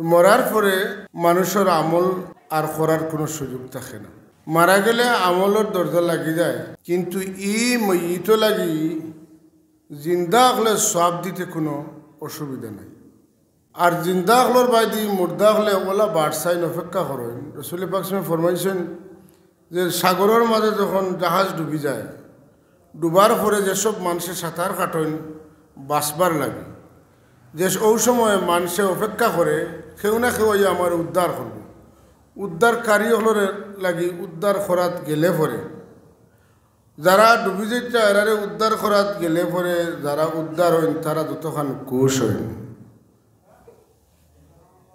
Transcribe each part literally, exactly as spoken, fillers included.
মরার পরে মানুষর আমল আর করার কুনু সুযোগ থাকে না। মারা গেলে আমলর দরজা লাগি যায়, কিন্তু ই মইয়িত লাগি জিন্দা অকলে সওয়াব দিতে কুনু অসুবিধা নাই। আর জিন্দা অকলর বায়দি মুর্দা অকলে অলা বাট চাইন, অপেক্ষা করইন। রসুল পাক সাল্লাল্লাহু আলাইহি ওয়াসাল্লাম ফরমাইছইন যে সাগরর মাঝে যখন জাহাজ ডুবি যায়, ডুবার পরে যেসব মানষে সাঁতার কাটইন বাঁচবার লাগি, যে অউ সময় মানষে অপেক্ষা করে কেউ না কেউ আইয়া আমারে উদ্ধার করবো। উদ্ধারকারী অকলর লাগি উদ্ধার করাত গেলে পরে যারা ডুবি যাইতা এরারে উদ্ধার করাত গেলে পরে যারা উদ্ধার অইন তারা যতখান খুশ অইন।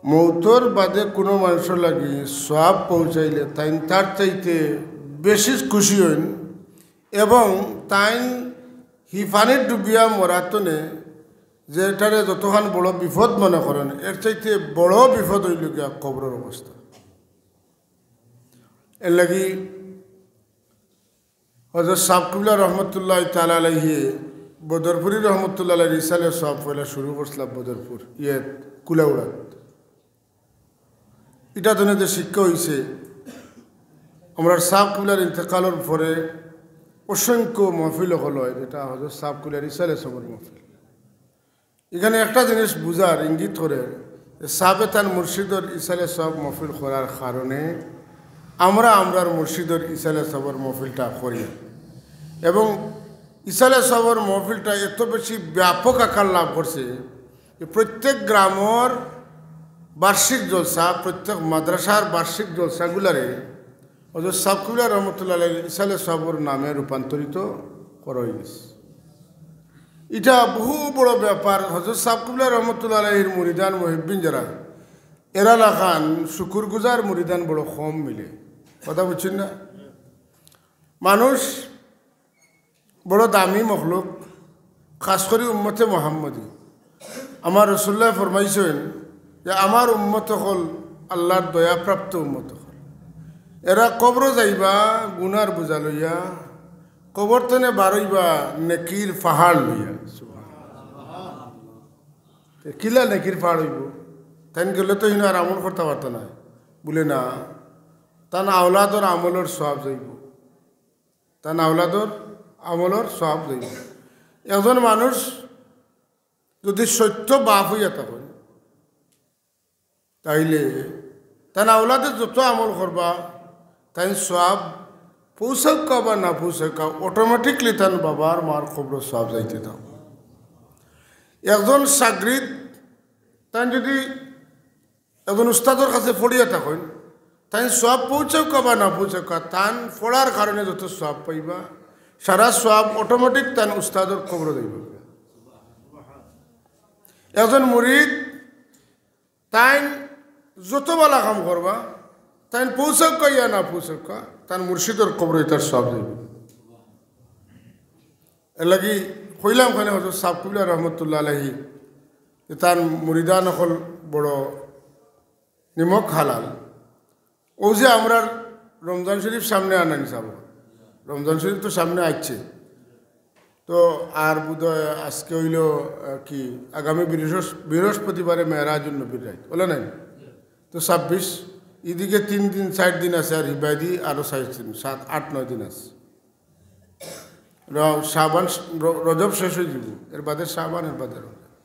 মউতর বাদে কুনু মানষর লাগি সওয়াব পৌঁছাইলে তাইন তার চাইতে বেশি খুশি অইন এবং তাইন হি পানিত ডুবিয়া মরাতনে যেটারে যতখান বড় বিপদ মনে করইন, এর চাইতে বড় বিপদ অইল গিয়া কবরর অবস্থা। এর লাগি হযরত সাব কিবলা রহমতুল্লাহ তাআলা আলাইহি বদরপুরি রহমতুল্লাহ আলাইহির ইসালে সওয়াব পয়লা শুরু করছিলা বদরপুর, ইয়ে, কুলাউড়াত। ইটা তনে যে শিক্ষা অইছে, আমরার সাব কিবলার ইন্তেকালর পরে অসংখ্য মহফিল অকল অয়, যেটা হযরত সাব কিবলার ইসালে সওয়াবর মহফিল। ইখানে একটা জিনিস বুঝার ইঙ্গিত করে যে সাবে তান মুর্শিদর ইসালে সওয়াব মহফিল করার কারণে আমরা আমরার মুর্শিদর ইসালে সওয়াবর মহফিলটা করি। এবং ইসালে সওয়াবর মহফিলটা এত বেশি ব্যাপক আকার লাভ করছে যে প্রত্যেক গ্রামর বার্ষিক জলসা, প্রত্যেক মাদ্রাসার বার্ষিক জলসাগুলারে হযরত সাব কিবলা রহমতুল্লাহ আলাইহির ইসালে সওয়াবর নামে রূপান্তরিত করা অইগেছে। ইটা বহু বড় ব্যাপার। হযরত সাব কিবলা রহমতুল্লাহ আলাইহির মুরিদান মুহিব্বিন যারা, এরা লাখান শুকুরগুজার মুরিদান বড় কম মিলে। কথা বুঝছইন না? মানুষ বড় দামি মখলুক, খাস করি উম্মতে মোহাম্মদী। আমার রসুল্লায় ফরমাইছইন যে আমার উম্মত অকল আল্লার দয়াপ্রাপ্ত উম্মত অকল। এরা কবরো যাইবা গুনার বুঝা লইয়া, কবর তনে বারইবা নেকির পাহাড় লইয়া। তে কিলা নেকির পাহাড় অইবো? তাইন গেলে তো হিনো আর আমল করতা পারতা নায়। বুলে না, তান আওলাদর আমলর সওয়াব যাইবো। তান আওলাদর আমলর সওয়াব যাইবো। একজন মানুষ যুদি সত্য বাপ অইয়া থাকইন, তাইলে তান আওলাদে যত আমল করবা, তাইন সওয়াব পৌঁছউক্কা বা না পৌঁছউক্কা, automatically তান বাবার মার কবরো সওয়াব যাইতে থাকবো। একজন ছাত্রী, তাইন যুদি একজন উস্তাদর কাছে পড়িয়া থাকইন, তাইন সওয়াব পৌঁছউক্কা বা না পৌঁছউক্কা, তান পড়ার কারণে যত সওয়াব পাইবা, সারা সওয়াব automatic তান উস্তাদর কবরো যাইবো। একজন মুরিদ, তাইন যত ভালা কাম করবা, তাইন পৌঁছউক্কা ইয়া না পৌঁছউক্কা, তান মুর্শিদর কবরো ইতার সওয়াব যাইবো। এর লাগি কইলাম কেনে হযরত সাব কিবলা রহমতুল্লাহ আলাইহি, যে তান মুরিদান অকল বড় নিমক হালাল। অউ যে আমরার রমজান শরীফ সামনে আনানি চাবো, রমজান শরীফ তো সামনে আইছে, তো আর বোধহয় আজকে অইলো, আহ, কি, আগামী বৃহস্প-, বৃহস্পতিবারে মেরাজুন নবীর রাইত, অলা নায়? তো ছাব্বিশ, ইদিকে তিন দিন, চাইর দিন আছে, আর হিবায়দি আরো চাইর দিন, সাত, আট, নয় দিন আছে। র-, শাবান, র-, রজব শেষ অইযিবো, এর বাদে শাবান, এর বাদে রমজান।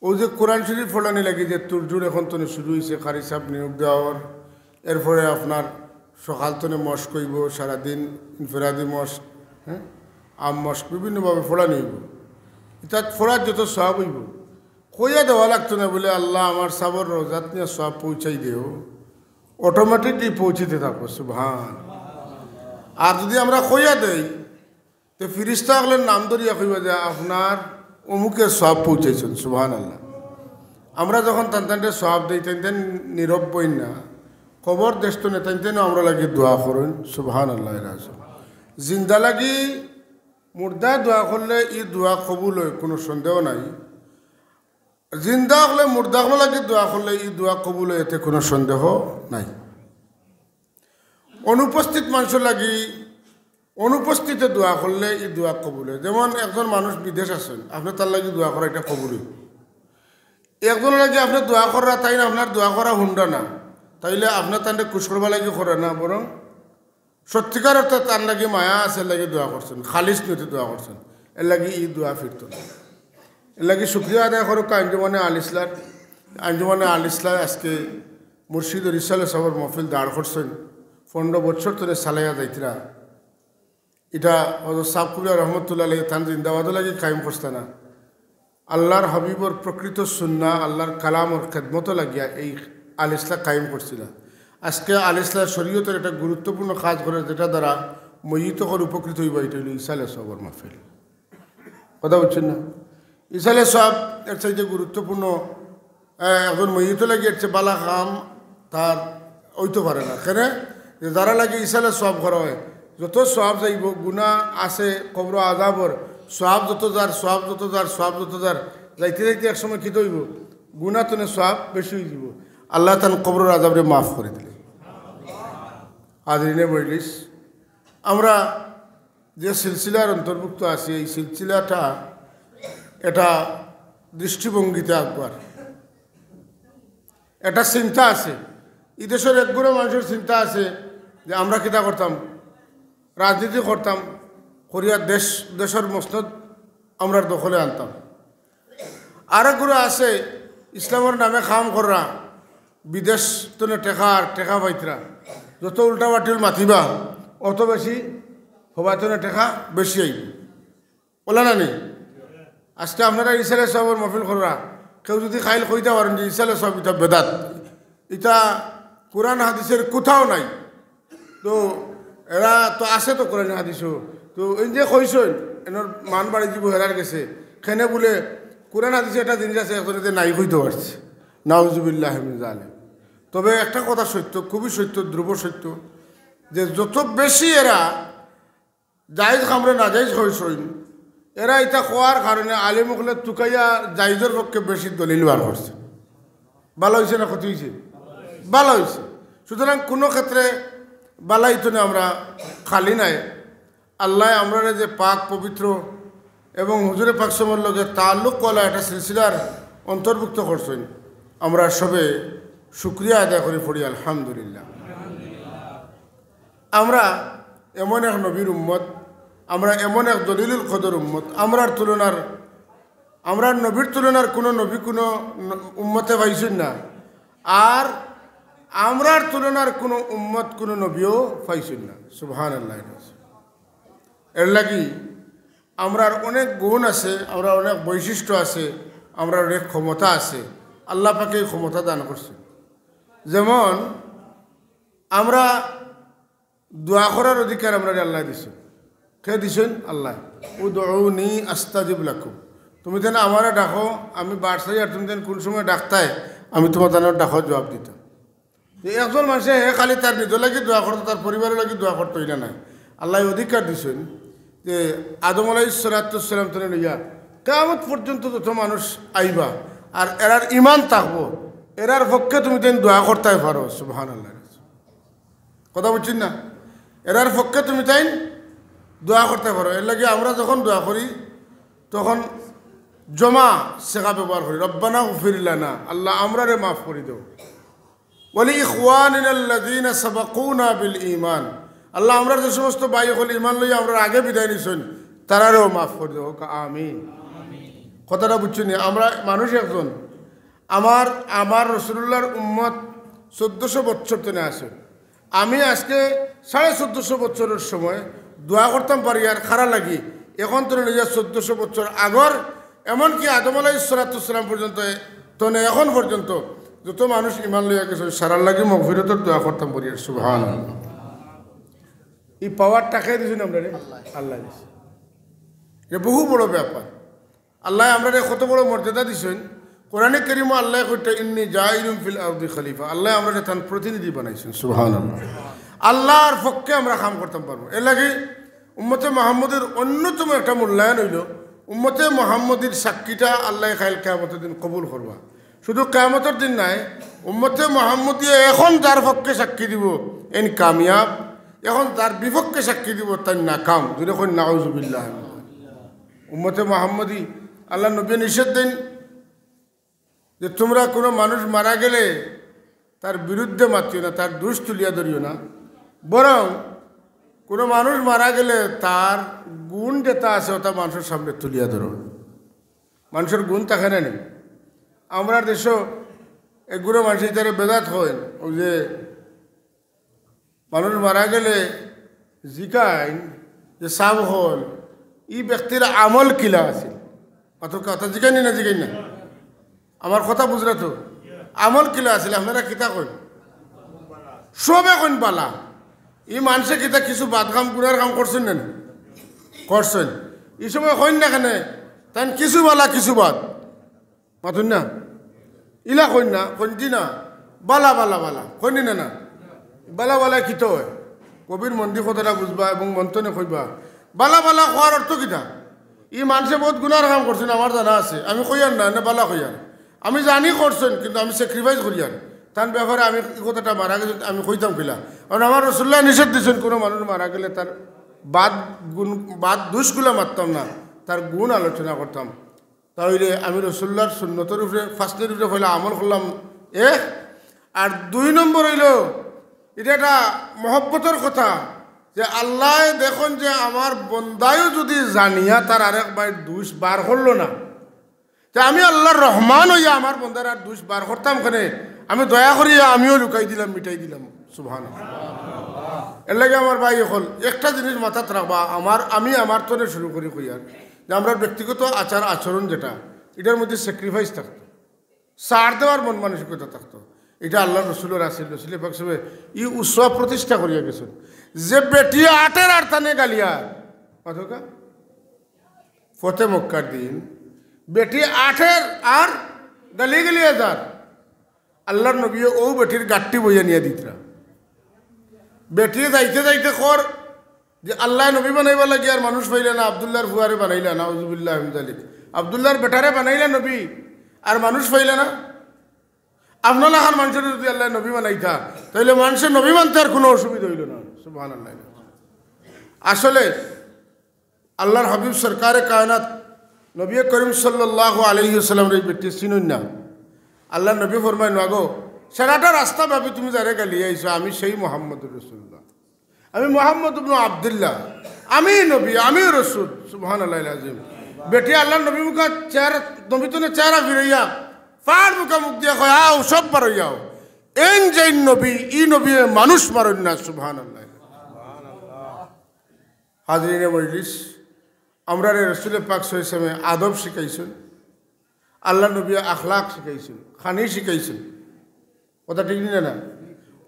অউ যে কোরআন শরীফ পড়ানি লাগি যে তুরজুর এখন তনে শুরু অইছে, কারি সাব নিয়োগ দেওয়া অর, এরপরে আপনার সকাল তনে মশক অইবো, সারাদিন ইনফিরাদি মশক, হ্যাঁ, আম মশক, বিভিন্নভাবে পড়ানি অইবো। ইতাত পড়ার যত সওয়াব অইবো, কইয়া দেওয়া লাগতো না বুলে, "আল্লাহ, আমার সাবর রওজাত নিয়া সওয়াব পৌঁছাই দেও", automatically পৌঁছিতে থাকবো। সুবহান। আর যুদি আমরা কইয়া দেই, তে ফিরিস্তা অকলর নাম ধরিয়া কইবা যে, "আপনার অমুকে সওয়াব পৌঁছাইছইন।" সুবহানাল্লাহ। আমরা যখন তান তানরে সওয়াব দেই, তান তান নীরব বইন না, কবর দেশ তনে তান তানও আমরার লাগি দোয়া করইন। সুবহানাল্লাহ। জিন্দা লাগি মুর্দা দোয়া করলে ই দোয়া কবুল অয়, কুনু সন্দেহ নাই। জিন্দা অকলে মুর্দা অকলর লাগি দোয়া করলে ই দোয়া কবুল অয়, এতে কুনু সন্দেহ নাই। অনুপস্থিত মানষর লাগি অনুপস্থিতে দোয়া করলে ই দোয়া কবুল অয়। যেমন একজন মানুষ বিদেশ আছইন, আপনে তার লাগি দোয়া করা, ইটা কবুল অয়। একজনর লাগি আপনে দোয়া কররা, তাইন আপনার দোয়া করা হুনরা না, তাইলে আপনে তানরে খুশ করবার লাগি কররা না, বরং সত্যিকার অর্থে তান লাগি মায়া আছে, এর লাগি দোয়া করছইন, খালিস নিয়তে দোয়া করছইন, এর লাগি ই দোয়া ফিরতো না। এর লাগি শুকরিয়া আদায় করউক্কা আঞ্জুমানে আল ইসলাহর। আঞ্জুমানে আল ইসলাহ আজকে মুর্শিদ ও রিসালে সাবর মহফিল দাঁড় করছইন, পনেরো বছর ধরে চালাইয়া যাইতরা। ইটা হযরত সাব কিবলা রহমতুল্লাহ আলাইহি তান জিন্দাবাদর লাগি কায়েম করছলা না, আল্লাহর হাবিবর প্রকৃত সুন্নাহ, আল্লাহর কালামর খেদমতো লাগিয়া এই আল ইসলাহ কায়েম করছিলা। আজকে আল ইসলাহ শরীয়তর একটা গুরুত্বপূর্ণ কাজ করে, যেটা দ্বারা মইয়িত অকল উপকৃত অইবা, ইটা অইলো ইসালে সওয়াবর মাহফিল। কথা বুঝছইন না? ইসালে সওয়াব এর চাইতে গুরুত্বপূর্ণ, আহ, একজন মইয়িতর লাগি এর চেয়ে বালা কাম তার অইতো পারে না। কেনে? যে যারার লাগি ইসালে সওয়াব করা অয়, যত সওয়াব যাইবো, গুনা আছে, কবর আজাবর, সওয়াব যত যার, সওয়াব যত যার, সওয়াব যত যার, যাইতে যাইতে এক সময় কিতা অইবো? গুনা তনে সওয়াব বেশি অইযিবো। আল্লায় তান কবরর আজাবরে মাফ করি দিলে। হাজিরিনে মজলিস, আমরা যে সিলসিলার অন্তর্ভুক্ত আছি, এই সিলসিলাটা এটা দৃষ্টিভঙ্গিতে আকবার, একটা চিন্তা আছে। ই দেশর একগুলো মানুষর চিন্তা আছে যে আমরা কিতা করতাম, রাজনীতি করতাম, করিয়া দেশ, দেশর মসনদ আমরার দখলে আনতাম। আরেকগুলো আছে ইসলামর নামে কাম কররা, বিদেশ তনে টেকা আর টেকা পাইতরা, যত উল্টাপাল্টি মাতিবা, অত বেশি হবায় তনে টেকা বেশি আইবো। অলা না নি? আজকে আপনারা ইসালে সওয়াবর মাহফিল কররা, কেউ যদি কাইল কইতা পারইন যে ইসালে সওয়াব ইটা বেদাত, ইটা কোরআন হাদিসর কুথাও নাই, তো এরা তো আছে তো কোরআন হাদিসো, তো এই যে কইছইন, এনর মান বাড়ি যিবো হেরার গেছে, কেনে বুলে কোরআন হাদিসো একটা জিনিস আছে, একজনে যে নাই কইতো পারছে, নাউজুবিল্লাহ মিন জালিক। তবে একটা কথা সত্য, খুবই সত্য, ধ্রুব সত্য, যে যত বেশি এরা জায়েজ কামরে নাজায়েজ কইছইন, এরা ইটা কওয়ার কারণে আলিম অকলে তুকাইয়া জায়েজর পক্ষে বেশি দলিল বার করছে। বালা অইছে না ক্ষতি অইছে? বালা অইছে। সুতরাং কুনু ক্ষেত্রে বালাই তনে আমরা খালি নায়। আল্লায় আমরারে যে পাক পবিত্র এবং হুজুরে পাক সমর লগে তাল্লুক ওয়ালা একটা সিলসিলার অন্তর্ভুক্ত করছইন, আমরা সবে শুকরিয়া আদায় করি পড়ি আলহামদুলিল্লাহ। আমরা এমন এক নবীর উম্মত, আমরা এমন এক জলিলুল কদর উম্মত, আমরার তুলনার, আমরার নবীর তুলনার কুনু নবী কুনু ন-, উম্মতে পাইছইন না, আর আমরার তুলনার কুনু উম্মত কুনু নবীও পাইছইন না। সুবহানাল্লাহ। এর লাগি আমরার অনেক গুণ আছে, আমরার অনেক বৈশিষ্ট্য আছে, আমরার অনেক ক্ষমতা আছে। আল্লাহ পাকে এই ক্ষমতা দান করছইন। যেমন আমরা দোয়া করার অধিকার আমরারে আল্লায় দিছইন। কে দিছইন? আল্লায়। উদউনি আস্তাজিব লাকুম। তুমি যেন আমারে ডাকো, আমি বাট চাই, আর তুমি যেন কুন সময় ডাকতায়, আমি তুমার তানর ডাকর জুয়াব দিতাম। যে একজন মানষে হে খালি তার নিজর লাগি দোয়া করতো, তার পরিবারর লাগি দোয়া করতো, ইলা নায়। আল্লায় অধিকার দিছইন যে আদম আলাইহিস সালাতু ওয়াস সালাম তনে লইয়া কিয়ামত পর্যন্ত যত মানুষ আইবা, আর এরার ইমান থাকবো, এরার পক্ষে তুমি তাইন দোয়া করতায় পারো। সুবহানাল্লাহ। কথা বুঝছইন না? এরার পক্ষে তুমি তাইন দোয়া করতায় পারো। এর লাগি আমরা যখন দোয়া করি, তখন জমা সিগা ব্যবহার করি, রব্বানা গফির লানা, আল্লাহ, আমরারে মাফ করি দেও। ওয়ালি ইখওয়ানিনাল্লাযীনা সাবাকুনা বিল ঈমান, আল্লাহ, আমরার যে সমস্ত ভাই অকল ইমান লইয়া আমরার আগে বিদায় নিছইন, তারারেও মাফ করি দেও। কউক্কা আমিন। কথাটা বুঝছইন নি? আমরা মানুষ একজন, আমার, আমার রাসুলুল্লাহর উম্মত চৌদ্দশো বছর তনে আছে। আমি আজকে সাড়ে চৌদ্দশো বছরর সময় দোয়া করতাম পারি আর কারার লাগি, এখন তনে লইয়া চৌদ্দশো বছর আগর, এমনকি আদম আলাইহিস সালাতু ওয়াস সালাম পর্যন্ত, তনে এখন পর্যন্ত যত মানুষ ইমান লইয়া গেছে, সারার লাগি মাগফিরাতর দোয়া করতাম পারি আর। সুবহানাল্লাহ। এই পাওয়ারটা কে দিছইন আমরারে? আল্লায়। আল্লায় দিছইন। ইটা বহু বড় ব্যাপার। আল্লায় আমরারে কত বড় মর্যাদা দিছইন। কোরআনে কারীমো আল্লায় কইরা, "ইন্নী জাইলুন ফিল আরদি খলিফা।" আল্লায় আমরারে তান প্রতিনিধি বানাইছইন। সুবহানাল্লাহ। আল্লাহর পক্ষে আমরা কাম করতাম পারবো। এর লাগি উম্মতে মুহাম্মদীর অন্যতম একটা মূল্যায়ন অইলো, উম্মতে মুহাম্মদীর সাক্ষীটা আল্লায় কাইল কিয়ামতর দিন কবুল করবা। শুধু কিয়ামতর দিন নায়, উম্মতে মুহাম্মদীয়ে এখন যার পক্ষে সাক্ষী দিবো, এইন কামিয়াব, এখন যার বিপক্ষে সাক্ষী দিবো, তাইন নাকাম। জোরে কইন, নাউজুবিল্লাহ। উম্মতে মুহাম্মদী, আল্লাহর নবীয়ে নিষেধ দেইন, যে তোমরা কোনো মানুষ মারা গেলে তার বিরুদ্ধে মাতিও না, তার দোষ তুলিয়া ধরিও না, বরং কোনো মানুষ মারা গেলে তার গুণ যেটা আছে ওটা মানুষের সামনে তুলিয়া ধরো। মানুষের গুণ থাকে না নি? আমরার দেশো এগুলো মানুষ ইতারে বেদাত কইন, ওই যে মানুষ মারা গেলে জিকাইন যে সাব হল, ই ব্যক্তির আমল কিলা আছিল? অত কথা জিকাইন না, জিকাইন না? আমার কথা বুঝরা তো? আমল কিলা আছিল? আপনারা কিতা কইন? সবে কইন বালা। ই মানুষে কিতা কিছু বাদ কাম, গুনার কাম করছেন না নি? করছেন। ই সময় কইন না কেনে? তাইন কিছু বালা, কিছু বাদ। মাতুন না? ইলা কইন না, কইন জি না। বালা, বালা, বালা। কইন না, না? বালা, বালা কিতা হয়? কবির মন্দি কথাটা বুঝবা এবং মন্থনে কইবা। বালা, বালা কওয়ার অর্থ কিতা? ই মানুষে বহুত গুনার কাম করছেন, আমার জানা আছে। আমি কইয়ার না, না বালা কইয়ার। আমি জানি করছেন, কিন্তু আমি sacrifice করিয়ার। তার ব্যাপারে আমি ই কথাটা মারা গেছে, আমি কইতাম কিলা? কারণ আমার রসুল্লাহ নিষেধ দিছেন, কোনো মানুষ মারা গেলে তার বাদ গুণ, বাদ দোষগুলা মাততাম না, তার গুণ আলোচনা করতাম। তাইলে আমি রসুল্লাহর সুন্নতর উপরে, ফাসলির উপরে পয়লা আমল করলাম, এক। আর দুই নম্বর অইলো, ইটা একটা মহব্বতর কথা, যে আল্লায় দেখইন যে আমার বন্দায়ও যদি জানিয়া তার আরেক ভাইর দোষ বার করলো না, তে আমি আল্লাহর রহমান অইয়া আমার বন্দার আর দোষ বার করতাম কেনে? আমি দয়া করিয়া আমিও লুকাই দিলাম, মিটাই দিলাম। সুবহানাল্লাহ। এর লাগি আমার ভাই অকল একটা জিনিস মাথাত রাখবা, আমার, আমি আমার তনে শুরু করি কইয়ার, যে আমরার ব্যক্তিগত আচার আচরণ যেটা, ইটার মধ্যে sacrifice থাকতো, ছাড় দেওয়ার মন মানসিকতা থাকতো। ইটা আল্লাহর রসুলর আছিল। রসুল পাক সাহেব ই উসওয়া প্রতিষ্ঠা করিয়া গেছেন, যে বেটিয়ে আটের আর তানে গালিয়ার, অথকা ফতে মক্কার দিন বেটিয়ে আটের আর গালি গালিয়া যার, আল্লাহর নবীয়ে অউ বেটির গাট্টি বইয়া নিয়া দিতরা। বেটিয়ে যাইতে যাইতে কর যে আল্লায় নবী বানাইবার লাগি আর মানুষ পাইলা না, আব্দুল্লাহর ফুয়ারে বানাইলা, নাউজুবিল্লাহ মিন যালিক। আব্দুল্লাহর বেটারে বানাইলা নবী, আর মানুষ পাইলা না। আপনার লাখান মানুষরে যদি আল্লায় নবী বানাইতা, তাইলে মানুষে নবী মানতে আর কোনো অসুবিধা অইলো না। সুবহানাল্লাহ। আসলে আল্লাহর হাবিব সরকারে কায়নাত নবী করিম সাল্লাল্লাহু আলাইহি ওয়াসাল্লামর ই বেটিয়ে চিনইন না। আল্লাহর নবী ফরমাইন, "ওগো, সারাটা রাস্তা ব্যাপী তুমি যারে গালি আইছো, আমি সেই মুহাম্মদুর রাসূলুল্লাহ, আমি মুহাম্মদ ইবনে আব্দুল্লাহ, আমি নবী, আমি রসুল।" সুবহানাল্লাহিল আজিম। বেটিয়ে আল্লাহর নবী মুখা চেহারা, নবী তনে চেহারা ফিরাইয়া, ফাড় মুখা মুখ দিয়া কয়, "আও, সব বারইয়া আও।" এন যেইন নবী, ই নবীয়ে মানুষ মারইন না। সুবহানাল্লাহ। হাজিরিনে মজলিস, আমরারে রসুলে পাক সাল্লাল্লাহু আলাইহি ওয়াসাল্লামে আদব শিখাইছইন, আল্লাহর নবীয়ে আখলাক শিখাইছইন, খানি শিখাইছইন, কথা ঠিক নি না?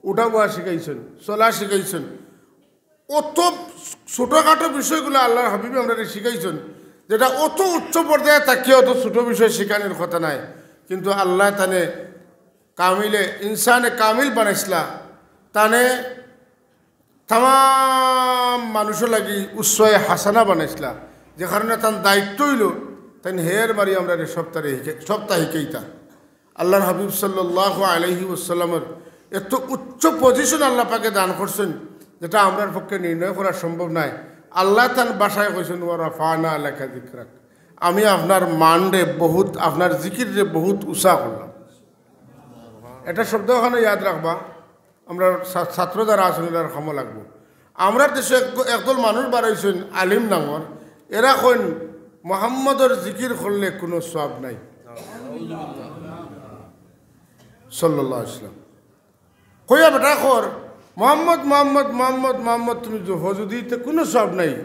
উঠা বওয়া শিখাইছইন, চলা শিখাইছইন, অত ছোটখাটো বিষয়গুলা আল্লাহর হাবিবে আমরারে শিখাইছইন, যেটা অত উচ্চ পর্যায়ে থাকিয়া অত ছোট বিষয় শিখানির কথা নায়। কিন্তু আল্লায় তানে কামিলে, ইনসানে কামিল বানাইছলা, তানে তামাম মানুষর লাগি উসওয়ায়ে হাসানা বানাইছলা, যে কারণে তান দায়িত্ব অইলো তাইন হের বাড়ি আমরারে সবতারে হিকে-, সবতা হিকাইতা। আল্লাহর হাবিব সাল্লাল্লাহু আলাইহি ওয়াসাল্লামর এত উচ্চ position আল্লাহ পাকে দান করছইন, যেটা আমরার পক্ষে নির্ণয় করা সম্ভব নায়। আল্লায় তান ভাষায় কইছইন, "ওয়া রাফা'না লাকা যিকরাক।" আমি আপনার মানরে বহুত, আপনার জিকিররে বহুত উঁচা করলাম। এটা শব্দ ওখানে ইয়াদ রাখবা। আমরার ছা-, ছাত্র যারা আছইন, এরার কামো লাগবো। আমরার দেশো এক-, একদল মানুষ বারইছইন আলিম নামর, এরা কইন, "মোহাম্মদর জিকির করলে কুনু সওয়াব নাই।" সাল্লাল্লাহু আলাইহি ওয়াসাল্লাম। কইয়া বেটা কর, "মোহাম্মদ, মোহাম্মদ, মোহাম্মদ, মোহাম্মদ তুমি জপো যুদি, তে কুনু সওয়াব নাই।"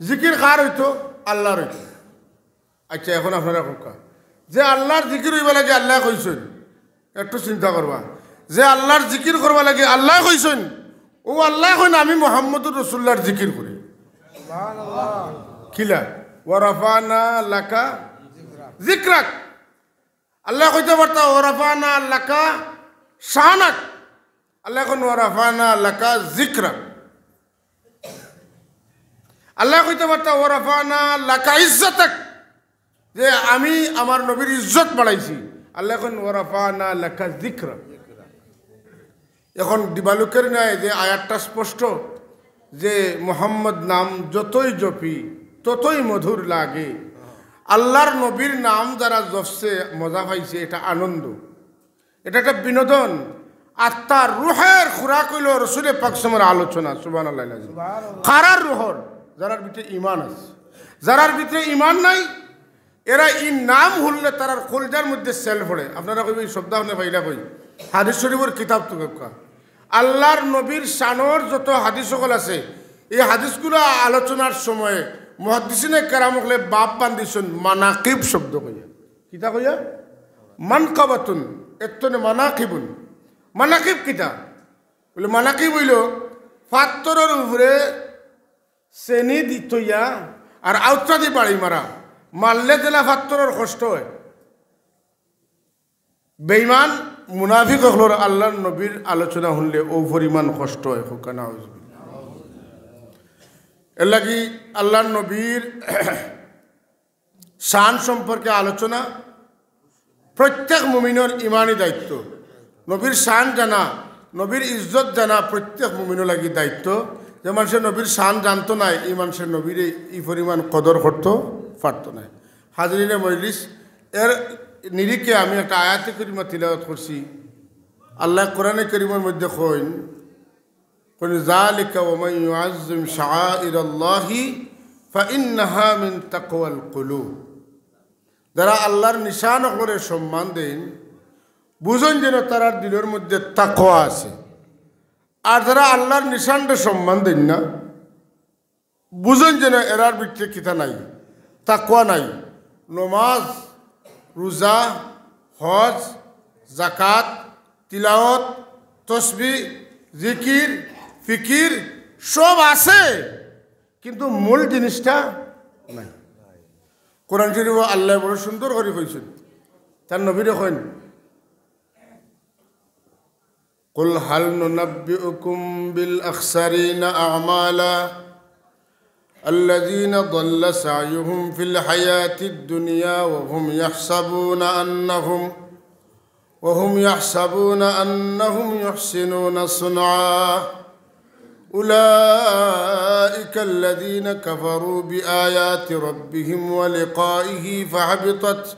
জিকির কার অইতো? আল্লাহর অইতো। আচ্ছা, এখন আপনারা কউক্কা, যে আল্লাহর জিকির অইবার লাগি আল্লায় কইছইন, একটু চিন্তা করবা, যে আল্লাহর জিকির করবার লাগি আল্লায় কইছইন, অউ আল্লায় কইন, "আমি মোহাম্মদুর রাসূলুল্লাহর জিকির করি।" কিলা? "ওয়া রাফা'না লাকা যিকরাক।" আল্লায় কইতা পারতা, "ওয়া রাফা'না লাকা শানাক।" আল্লায় কইন, "ওয়া রাফা'না লাকা যিকরাক।" আল্লায় কইতা পারতা, "ওয়া রাফা'না লাকা ইজ্জাতাক", যে আমি আমার নবীর ইজ্জত বাড়াইছি। আল্লায় কইন, "ওয়া রাফা'না লাকা যিকরাক।" এখন দিবালুকের ন্যায় যে আয়াতটা স্পষ্ট, যে মোহাম্মদ নাম যতই জপি ততই মধুর লাগে। আল্লাহর নবীর নাম যারা জপছে, মজা পাইছে, এটা আনন্দ, এটা একটা বিনোদন। আত্মার রুহের খোরাক অইলো রসুলে পাক সাল্লাল্লাহু আলাইহি ওয়াসাল্লামর আলোচনা। সুবহানাল্লাহ। কারার রুহর? যারার ভিতরে ইমান আছে। যারার ভিতরে ইমান নাই, এরা ই নাম হুনলে তারার কলজার মধ্যে সেল পড়ে। আপনারা কইবা, "ই শব্দ আপনে পাইলা কই?" হাদিস শরীফর কিতাব তো কাউকা। আল্লাহর নবীর শানর যত হাদিস অকল আছে, এই হাদিসগুলা আলোচনার সময় মুহাদ্দিসিনে কেরাম অকলে বাব বান্ধিছইন মানাকিব শব্দ কইয়া। কিতা কইয়া? মানকাবাতুন, এর তনে মানাকিবুন। মানাকিব কিতা? বলে, মানাকিব অইলো পাত্থরর উপরে চেনি দি থইয়া আর আউত্তা দি বাড়ি মারা। মারলে যেলা পাত্থরর কষ্ট অয়, বেইমান মুনাফিক অকলর আল্লাহর নবীর আলোচনা হুনলে অউ পরিমাণ কষ্ট অয়। কউক্কা নাউজুবিল্লাহ। এর লাগি আল্লাহর নবীর শান সম্পর্কে আলোচনা প্রত্যেক মুমিনর ইমানি দায়িত্ব। নবীর শান জানা, নবীর ইজ্জত জানা প্রত্যেক মুমিনর লাগি দায়িত্ব। যে মানষে নবীর শান জানতো নায়, ই মানষে নবীরে ই পরিমাণ কদর করতো পারতো নায়। হাজিরিনে মজলিস, এর নিরিখে আমি একটা আয়াতে করিমা তিলাওয়াত করছি। আল্লাহ কোরআনে করিমর মধ্যে কইন, কইন, "যালিকা ওয়া মান ইউআজ্জিম শাআইরাল্লাহি ফাইন্নাহা মিন তাকওয়াল কুলুব।" যারা আল্লাহর নিশান অকলরে সম্মান দেইন, বুঝইন যেন তারার দিলর মধ্যে তাকওয়া আছে। আর যারা আল্লাহর নিশানরে সম্মান দেইন না, বুঝইন যেন এরার ভিতরে কিতা নাই, তাকওয়া নাই। নমাজ, রোজা, হজ, জাকাত, তিলাওয়াত, তসবি, জিকির, ফিকির সব আছে, কিন্তু মূল জিনিসটা নাই। কোরআন শরীফো আল্লায় বড় সুন্দর করি কইছইন, তার নবীরে কইন, "কুল হাল নুনাব্বিউকুম বিল আখসারিনা আমালা, আল্লাযিনা দাল্লা সাইয়ুহুম ফিল হায়াতিদ দুনিয়া ওয়া হুম ইয়াহসাবুনা আন্নাহুম, ওয়া হুম ইয়াহসাবুনা আন্নাহুম ইউহসিনুনা সুনআ।" أولئك الذين كفروا بآيات ربهم ولقائه فحبطت،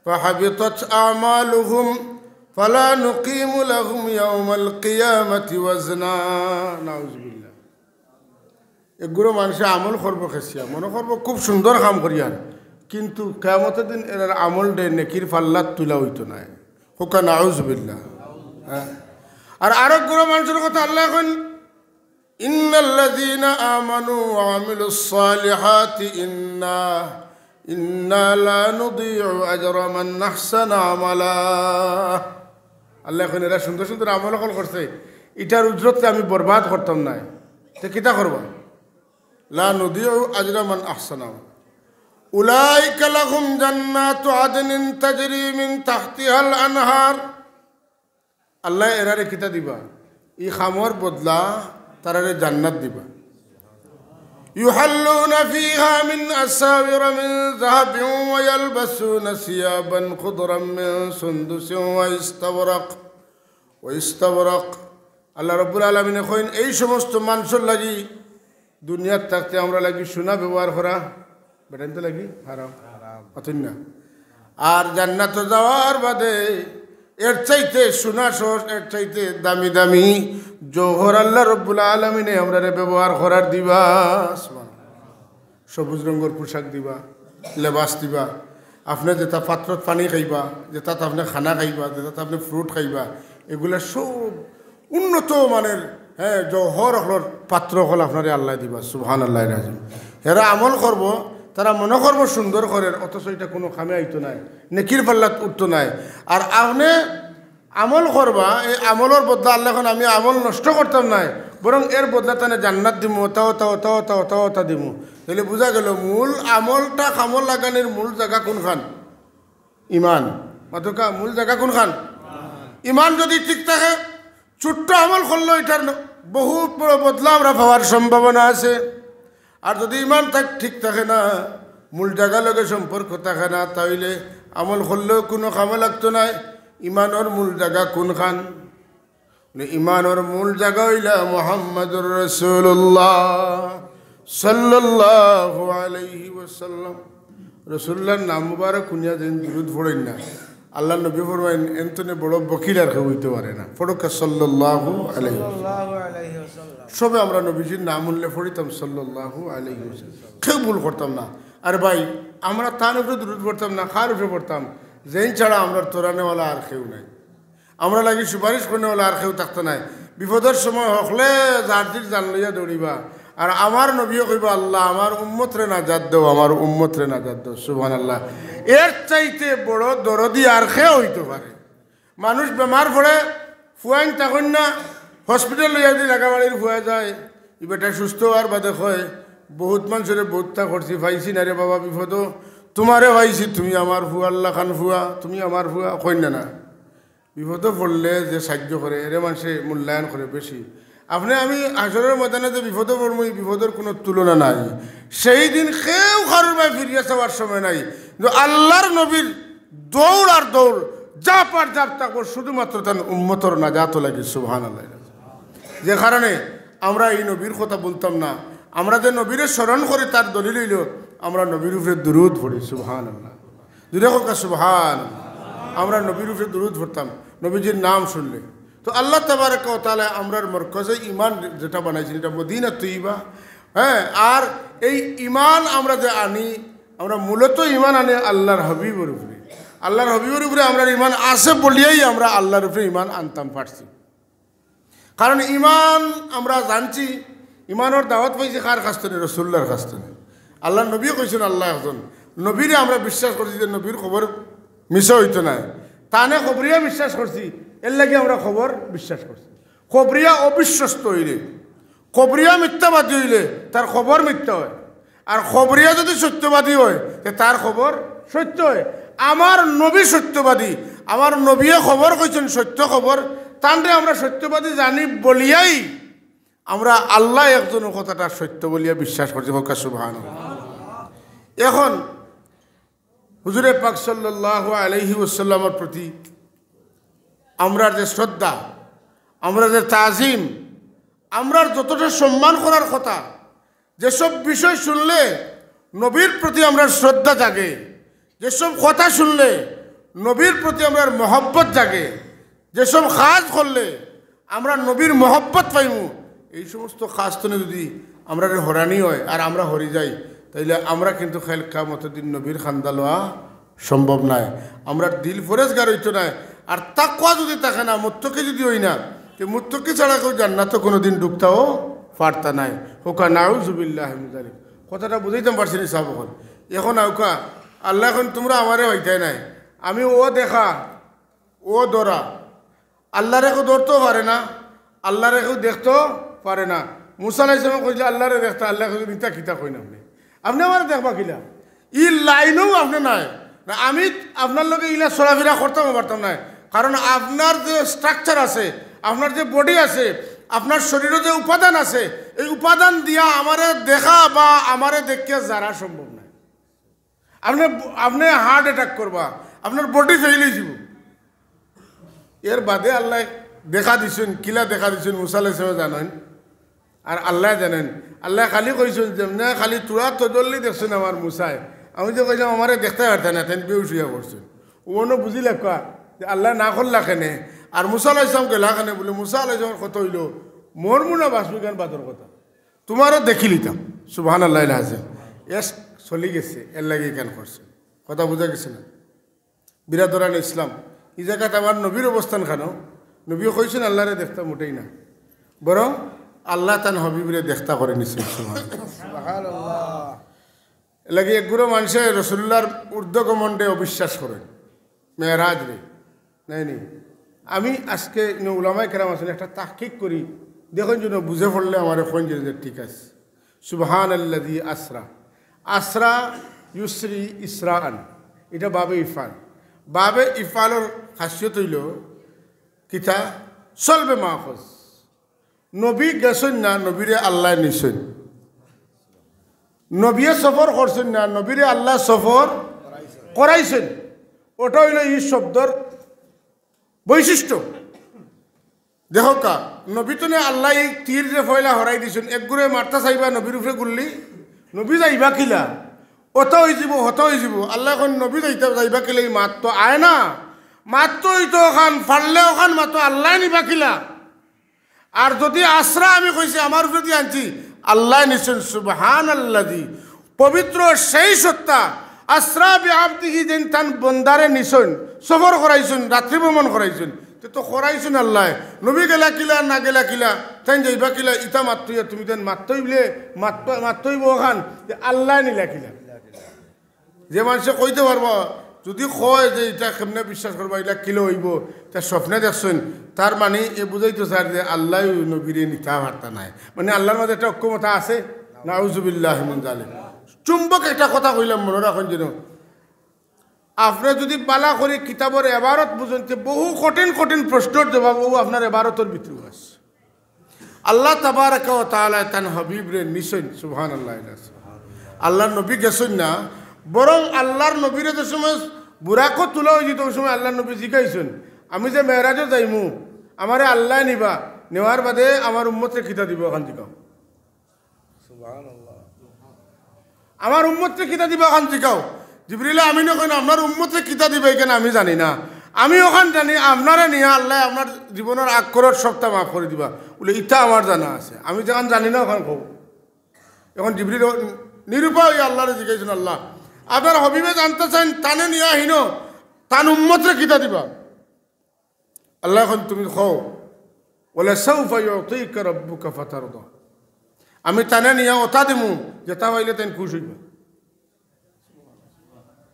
فحبطت أعمالهم فلا نقيم لهم يوم القيامة وزنا। নাউজুবিল্লাহ। এগুলো মানুষে আমল করবো খেসিয়া, মনে করবো খুব সুন্দর কাম করিয়ার, কিন্তু কিয়ামতর দিন এরার আমলরে নেকির পাল্লাত তুলা অইতো নায়। কউক্কা নাউজুবিল্লাহ। হ্যাঁ। আর আরো গুলো মানুষর কথা আল্লায় কইন, "ইন্নাল্লাযীনা আমানু ওয়া আমিলুস সালিহাতি ইন্না, ইন্না লা নুদিউ আজরা মান আহসানা আমালা।" আল্লায় কইন, "এরা সুন্দর সুন্দর আমল অকল করছে, ইটার উজরতরে আমি বরবাদ করতাম নায়।" তে কিতা করবা? লা নুদিউ আজরা মান আহসানা। উলাইকা লাহুম জান্নাতু আদনিন তাজরি মিন তাহতিহাল আনহার। আল্লায় এরারে কিতা দিবা? ই কামর বদলা তারারে জান্নাত দিবা। ইউহাল্লুনা ফিহা মিন আসাওিরা মিন যাহাবিন ওয়া ইয়ালবাসুনা সিয়াবান খুদরাম মিন সুন্দুসিন ওয়া ইস্তাবরাক, ওয়া ইস্তাবরাক। আল্লাহ রাব্বুল আলামিনে কইন, এই সমস্ত মানুষর লাগি দুনিয়াত থাকতে আমরার লাগি সোনা ব্যবহার করা, বেটাইনতো লাগি হারাম। অতএব না। আর জান্নাতো যাওয়ার বাদে এর চাইতে সোনা সহ এর চাইতে দামি দামি জওহর আল্লাহ রাব্বুল আলামিনে আমরারে ব্যবহার করার দিবা। সবুজ রঙর পোশাক দিবা, লেবাস দিবা, আপনে যেটা পাত্রত পানি খাইবা, যেটাত আপনে খানা খাইবা, যেটাত আপনে ফ্রুট খাইবা, এগুলা সব উন্নত মানের, হ্যাঁ, জওহর অকলর পাত্র অকল আপনারে আল্লায় দিবা। সুবহানাল্লাহিল আযীম। এরা আমল করবো, তারা মনে করবো সুন্দর করের, অথচ ইটা কুনু কামে আইতো নায়, নেকির পাল্লাত উঠতো নায়। আর আপনে আমল করবা, এই আমলর বদলা আল্লায় কইন আমি আমল নষ্ট করতাম নায়, বরং এর বদলা তানে জান্নাত দিমু, অতা, অতা, অতা দিমু। তাইলে বুঝা গেল মূল আমলটা কামো লাগানির মূল জাগা কুনখান? ইমান। মাতউক্কা, মূল জাগা কুনখান? ইমান যদি ঠিক থাকে, ছোট্ট আমল করলেও ইটার ন-, বহুত বড় বদলা আমরা পাওয়ার সম্ভাবনা আছে। আর যদি ইমান থাক-, ঠিক থাকে না, মূল জাগার লগে সম্পর্ক থাকে না, তাইলে আমল করলেও কুনু কামো লাগতো নায়। ইমানর মূল জাগা কুনখান? বলে, ইমানর মূল জাগা অইলা মুহাম্মাদুর রাসূলুল্লাহ সাল্লাল্লাহু আলাইহি ওয়াসাল্লাম। রসুল্লাহর নাম মুবারক হুনিয়া যেইন দুরুদ পড়ইন না, আল্লাহর নবী ফরমাইন, "এন তনে বড় বকিল আর কেউ অইতো পারে না।" পড়উক্কা সাল্লাল্লাহু আলাইহি ওয়াসাল্লাম। সবে আমরা নবীজির নাম হুনলে পড়িতাম সাল্লাল্লাহু আলাইহি ওয়াসাল্লাম। কেউ ভুল করতাম না। আর ভাই, আমরা তান উপরে দুরুদ পড়তাম না, কার উপরে পড়তাম? যেইন ছাড়া আমরার তরানেওয়ালা আর কেউ নাই। আমরার লাগি সুপারিশ করনেওয়ালা আর কেউ থাকতো নায়। বিপদর সময় হকলে যার যার জান লইয়া দৌড়িবা। আর আমার নবীয়ে কইবা, "আল্লাহ, আমার উম্মতরে নাজাত দেও, আমার উম্মতরে নাজাত দেও।" সুবহানাল্লাহ। এর চাইতে বড় দরদি আর কেউ অইতো পারে? মানুষ বেমার পড়ে, ফুয়াইন থাকইন না, হসপিটাল লইয়া দি লাগাবাড়ির ফুয়া যায়, ই বেটা সুস্থ অওয়ার বাদে কয়, "বহুত মানষরে বহুততা করছি, পাইছি না রে বাবা বিপদো, তুমারে পাইছি, তুমি আমার ফুয়ার লাখান ফুয়া, তুমি আমার ফুয়া," কইন না না? বিপদো পড়লে যে সাইয্য করে, এরে মানষে মূল্যায়ন করে বেশি। আপনে আমি হাশরর ময়দানে যে বিপদো পড়মু, ই বিপদর কুনু তুলনা নাই। সেই দিন কেউ কারোর বায় ফিরিয়া চাওয়ার সময় নাই। কিন্তু আল্লাহর নবীর দৌড় আর দৌড়, ঝাঁপ আর ঝাঁপ থাকবো শুধুমাত্র তান উম্মতর নাজাত লাগি। সুবহানাল্লাহ। যে কারণে আমরা ই নবীর কথা ভুলতাম না। আমরা যে নবীরে স্মরণ করি, তার দলিল অইলো আমরা নবীর উপরে দুরুদ পড়ি। সুবহানাল্লাহ। জুরে কউক্কা সুবহান। আমরা নবীর উপরে দুরুদ পড়তাম, নবীজির নাম শুনলে। তো আল্লাহ তাবারাকা ওয়া তাআলা আমরার মরকজে ইমান যেটা বানাইছইন, ইটা মদিনা তৈয়বা। হ্যাঁ, আর এই ইমান আমরা যে আনি, আমরা মূলত ইমান আনি আল্লাহর হাবিবর উপরে। আল্লাহর হাবিবর উপরে আমরার ইমান আছে বলিয়াই আমরা আল্লাহর উপরে ইমান আনতাম পারছি। কারণ ইমান আমরা জানছি, ইমানর দাওয়াত পাইছি কার কাছ থনে? রসুল্লাহর কাছ থনে। আল্লাহর নবীয়ে কইছইন আল্লাহ একজন। নবীরে আমরা বিশ্বাস করছি যে নবীর খবর মিছা অইতো নায়। তানে খবরিয়া বিশ্বাস করছি, এর লাগি আমরা খবর বিশ্বাস করছি। খবরিয়া অবিশ্বস্ত অইলে, খবরিয়া মিথ্যাবাদী অইলে তার খবর মিথ্যা অয়। আর খবরিয়া যদি সত্যবাদী অয়, তে তার খবর সত্য অয়। আমার নবী সত্যবাদী, আমার নবীয়ে খবর কইছইন সত্য খবর, তানরে আমরা সত্যবাদী জানি বলিয়াই আমরা আল্লাহ একজনর কথাটা সত্য বলিয়া বিশ্বাস করছি। কউক্কা সুবহানাল্লাহ। এখন হুজুরে পাক সাল্লাল্লাহু আলাইহি ওয়াসাল্লামর প্রতি আমরার যে শ্রদ্ধা, আমরার যে তাজিম, আমরার যতটা সম্মান করার কথা, যেসব বিষয় শুনলে নবীর প্রতি আমরার শ্রদ্ধা জাগে, যেসব কথা শুনলে নবীর প্রতি আমরার মহব্বত জাগে, যেসব কাজ করলে আমরা নবীর মহব্বত পাইমু, এই সমস্ত কাজ থনে যদি আমরারে হরানি অয় আর আমরা হরি যাই, তাইলে আমরা কিন্তু কাইল কিয়ামতর দিন নবীর কান্দা লওয়া সম্ভব নায়। আমরার দিল পরেজগার অইতো নায়। আর তাকওয়া যদি থাকে না, মুত্তাকি যদি অই না, তে মুত্তাকি ছাড়া কেউ জান্নাতো কুনুদিন ঢুকতাও পারতা নায়। কউক্কা নাউজুবিল্লাহি মিন যালিক। কথাটা বুঝাইতাম পারছি নি সাব অকল? এখন আউক্কা, আল্লায় কইন তুমরা আমারে পাইতায় নায়, আমি অউ দেখা, অউ ধরা, আল্লারে কেউ ধরতেও পারে না, আল্লারে কেউ দেখতেও পারে না। মুসা আলাইহিস সালামে কইছলা আল্লারে দেখতা, আল্লায় কইছইন, "ইতা কিতা কইন আপনে? আপনে আমারে দেখবা কিলা? ই লাইনেও আপনে নায়। না, আমি আপনার লগে ইলা চলাফিরা করতামও পারতাম নায়। কারণ আপনার যে structure আছে, আপনার যে body আছে, আপনার শরীরো যে উপাদান আছে, এই উপাদান দিয়া আমারে দেখা বা আমারে দেখিয়া যারা সম্ভব নায়।" আপনে, আপনে heart attack করবা, আপনার body fail অইযিবো। এর বাদে আল্লায় দেখা দিছইন, কিলা দেখা দিছইন মুসা আলাইহিস সালামে জানইন, আর আল্লায় জানইন। আল্লায় খালি কইছইন, "যেমনে খালি তুরা তজল্লি দেখছইন আমার মুসায়, আমি যে কইলাম আমারে দেখতায় পারতা নায়, তাইন বেহুশ অইয়া পড়ছইন।" অনো বুঝিলাউক্কা যে আল্লায় না করলা কেনে, আর মুসা আলাইহিস সালাম গেলা কেনে। বুলে মুসা আলাইহিস সালামর কথা অইলো, "মরমু না বাচমু ইখান বাদর কথা।" তুমারে দেখিলিতাম। সুবহানাল্লাহিল আযীম। এশক চলি গেছে, এর লাগি ইখান করছে। কথা বুঝা গেছে না? বিরাদরানে ইসলাম, ই জাগাত আমার নবীর অবস্থান খানো, নবীয়ে কইছইন আল্লারে দেখতা মুটেই না, বরং আল্লায় তান হাবিবরে দেখতা করি নিছইন। সুবহানাল্লাহ। সুবহানাল্লাহ। এর লাগি একগুলো মানষে রসুলুল্লাহর ঊর্ধ্বগমনরে অবিশ্বাস করইন, মেরাজরে। নায় নি? আমি আজকে ইনো উলামায়ে কেরাম আছইন, একটা তাহকিক করি, দেখইন যেন বুঝে পড়লে আমারে কইন যে ঠিক আছে। সুবহানাল্লাযী আসরা, আসরা ইউসরি ইসরাআন, ইটা বাবে ইফআল। বাবে ইফআলর খাসিয়ত অইলো কিতা? সলবে মাখুজ। নবী গেছইন না, নবীরে আল্লায় নিছইন। নবীয়ে সফর করছইন না, নবীরে আল্লায় সফর করাইছইন। ওটা অইলো ই শব্দর বৈশিষ্ট্য। দেখউক্কা, নবী তনে আল্লায় ই তীররে পয়লা হরাই দিছইন, একগুরে মারতা চাইবা নবীর উপরে গুল্লি, নবী যাইবা কিলা? অতা অইযিবো, হতা অইযিবো। আল্লায় কইন, নবী যাইতা, যাইবা কিলা, ই মাত তো আয় না। মাত তো অইতো অখান, পারলে অখান মাতো, আল্লায় নিবা কিলা। আর যুদি আসরা আমি কইছি, আমার উপরেদি আনছি, আল্লায় নিছইন, সুবহানাল্লাযী। পবিত্র সেই সত্তা, আসরা বিআবদিহি, যেইন তান বন্দারে নিছইন, সফর করাইছইন, রাত্রি ভ্রমণ করাইছইন। তে তো করাইছইন আল্লায়। নবী গেলা কিলা, না গেলা কিলা, তাইন যাইবা কিলা, ইতা মাত্তইয়া তুমি তাইন মাত্তইবলে, মাত্ত-, মাত্তইবো অখান, তে আল্লায় নিলা কিলা। যে মানষে কইতে পারবা, যুদি কয় যে ইতা কেমনে বিশ্বাস করবা, ইলা কিলা অইবো, তা স্বপ্নে দেখছইন, তার মানি এ বুঝাইতো চার যে আল্লায় নবীরে নিতা পারতা নায়। মানি আল্লার মাঝে একটা অক্ষমতা আছে, নাউজুবিল্লাহি মিন যালিক। চুম্বক একটা কথা কইলাম, মনো রাখইন যেন। আপনে যুদি বালা করি কিতাবর এবারত বুঝইন, তে বহু কঠিন কঠিন প্রশ্নর জবাব অউ আপনার এবারতর ভিতরেউ আছে। আল্লাহ তাবারাকা ওয়া তাআলায় তান হাবিবরে নিছইন, সুবহানাল্লাহ। আল্লার নবী গেছইন না, বরং আল্লার নবীরে যে সময় বুরাকো তুলা অইযিতো, অউ সময় আল্লার নবী জিকাইছইন, "আমি যে মেরাজো যাইমু, আমারে আল্লায় নিবা, নেওয়ার বাদে আমার উম্মতরে কিতা দিবো, অখান জিকাও।" সুবহানাল্লাহ। আমার উম্মতরে কিতা দিবা, অখান জিকাও। জিবরিলে আমিনে কইন, "আপনার উম্মতরে কিতা দিবা, ইখান আমি জানি না। আমি অখান জানি, আপনারে নিয়া আল্লায় আপনার জীবনর আক্করর সবটা মাফ করি দিবা।" বুলে, "ইতা আমার জানা আছে, আমি যেখান জানি না, অখান কও।" অখন জিবরিল নিরুপায় অইয়া আল্লারে জিকাইছইন, "আল্লাহ, আপনার হাবিবে জানতা চাইন, তানে নিয়া হিনো, তান উম্মতরে কিতা দিবা?" আল্লায় কইন, "তুমি কও, ওয়ালাসাউফা ইউতিকা রাব্বুকা ফাতারদা।" আমি তানে নিয়া অতা দিমু, যেতা পাইলে তাইন খুশ অইবা।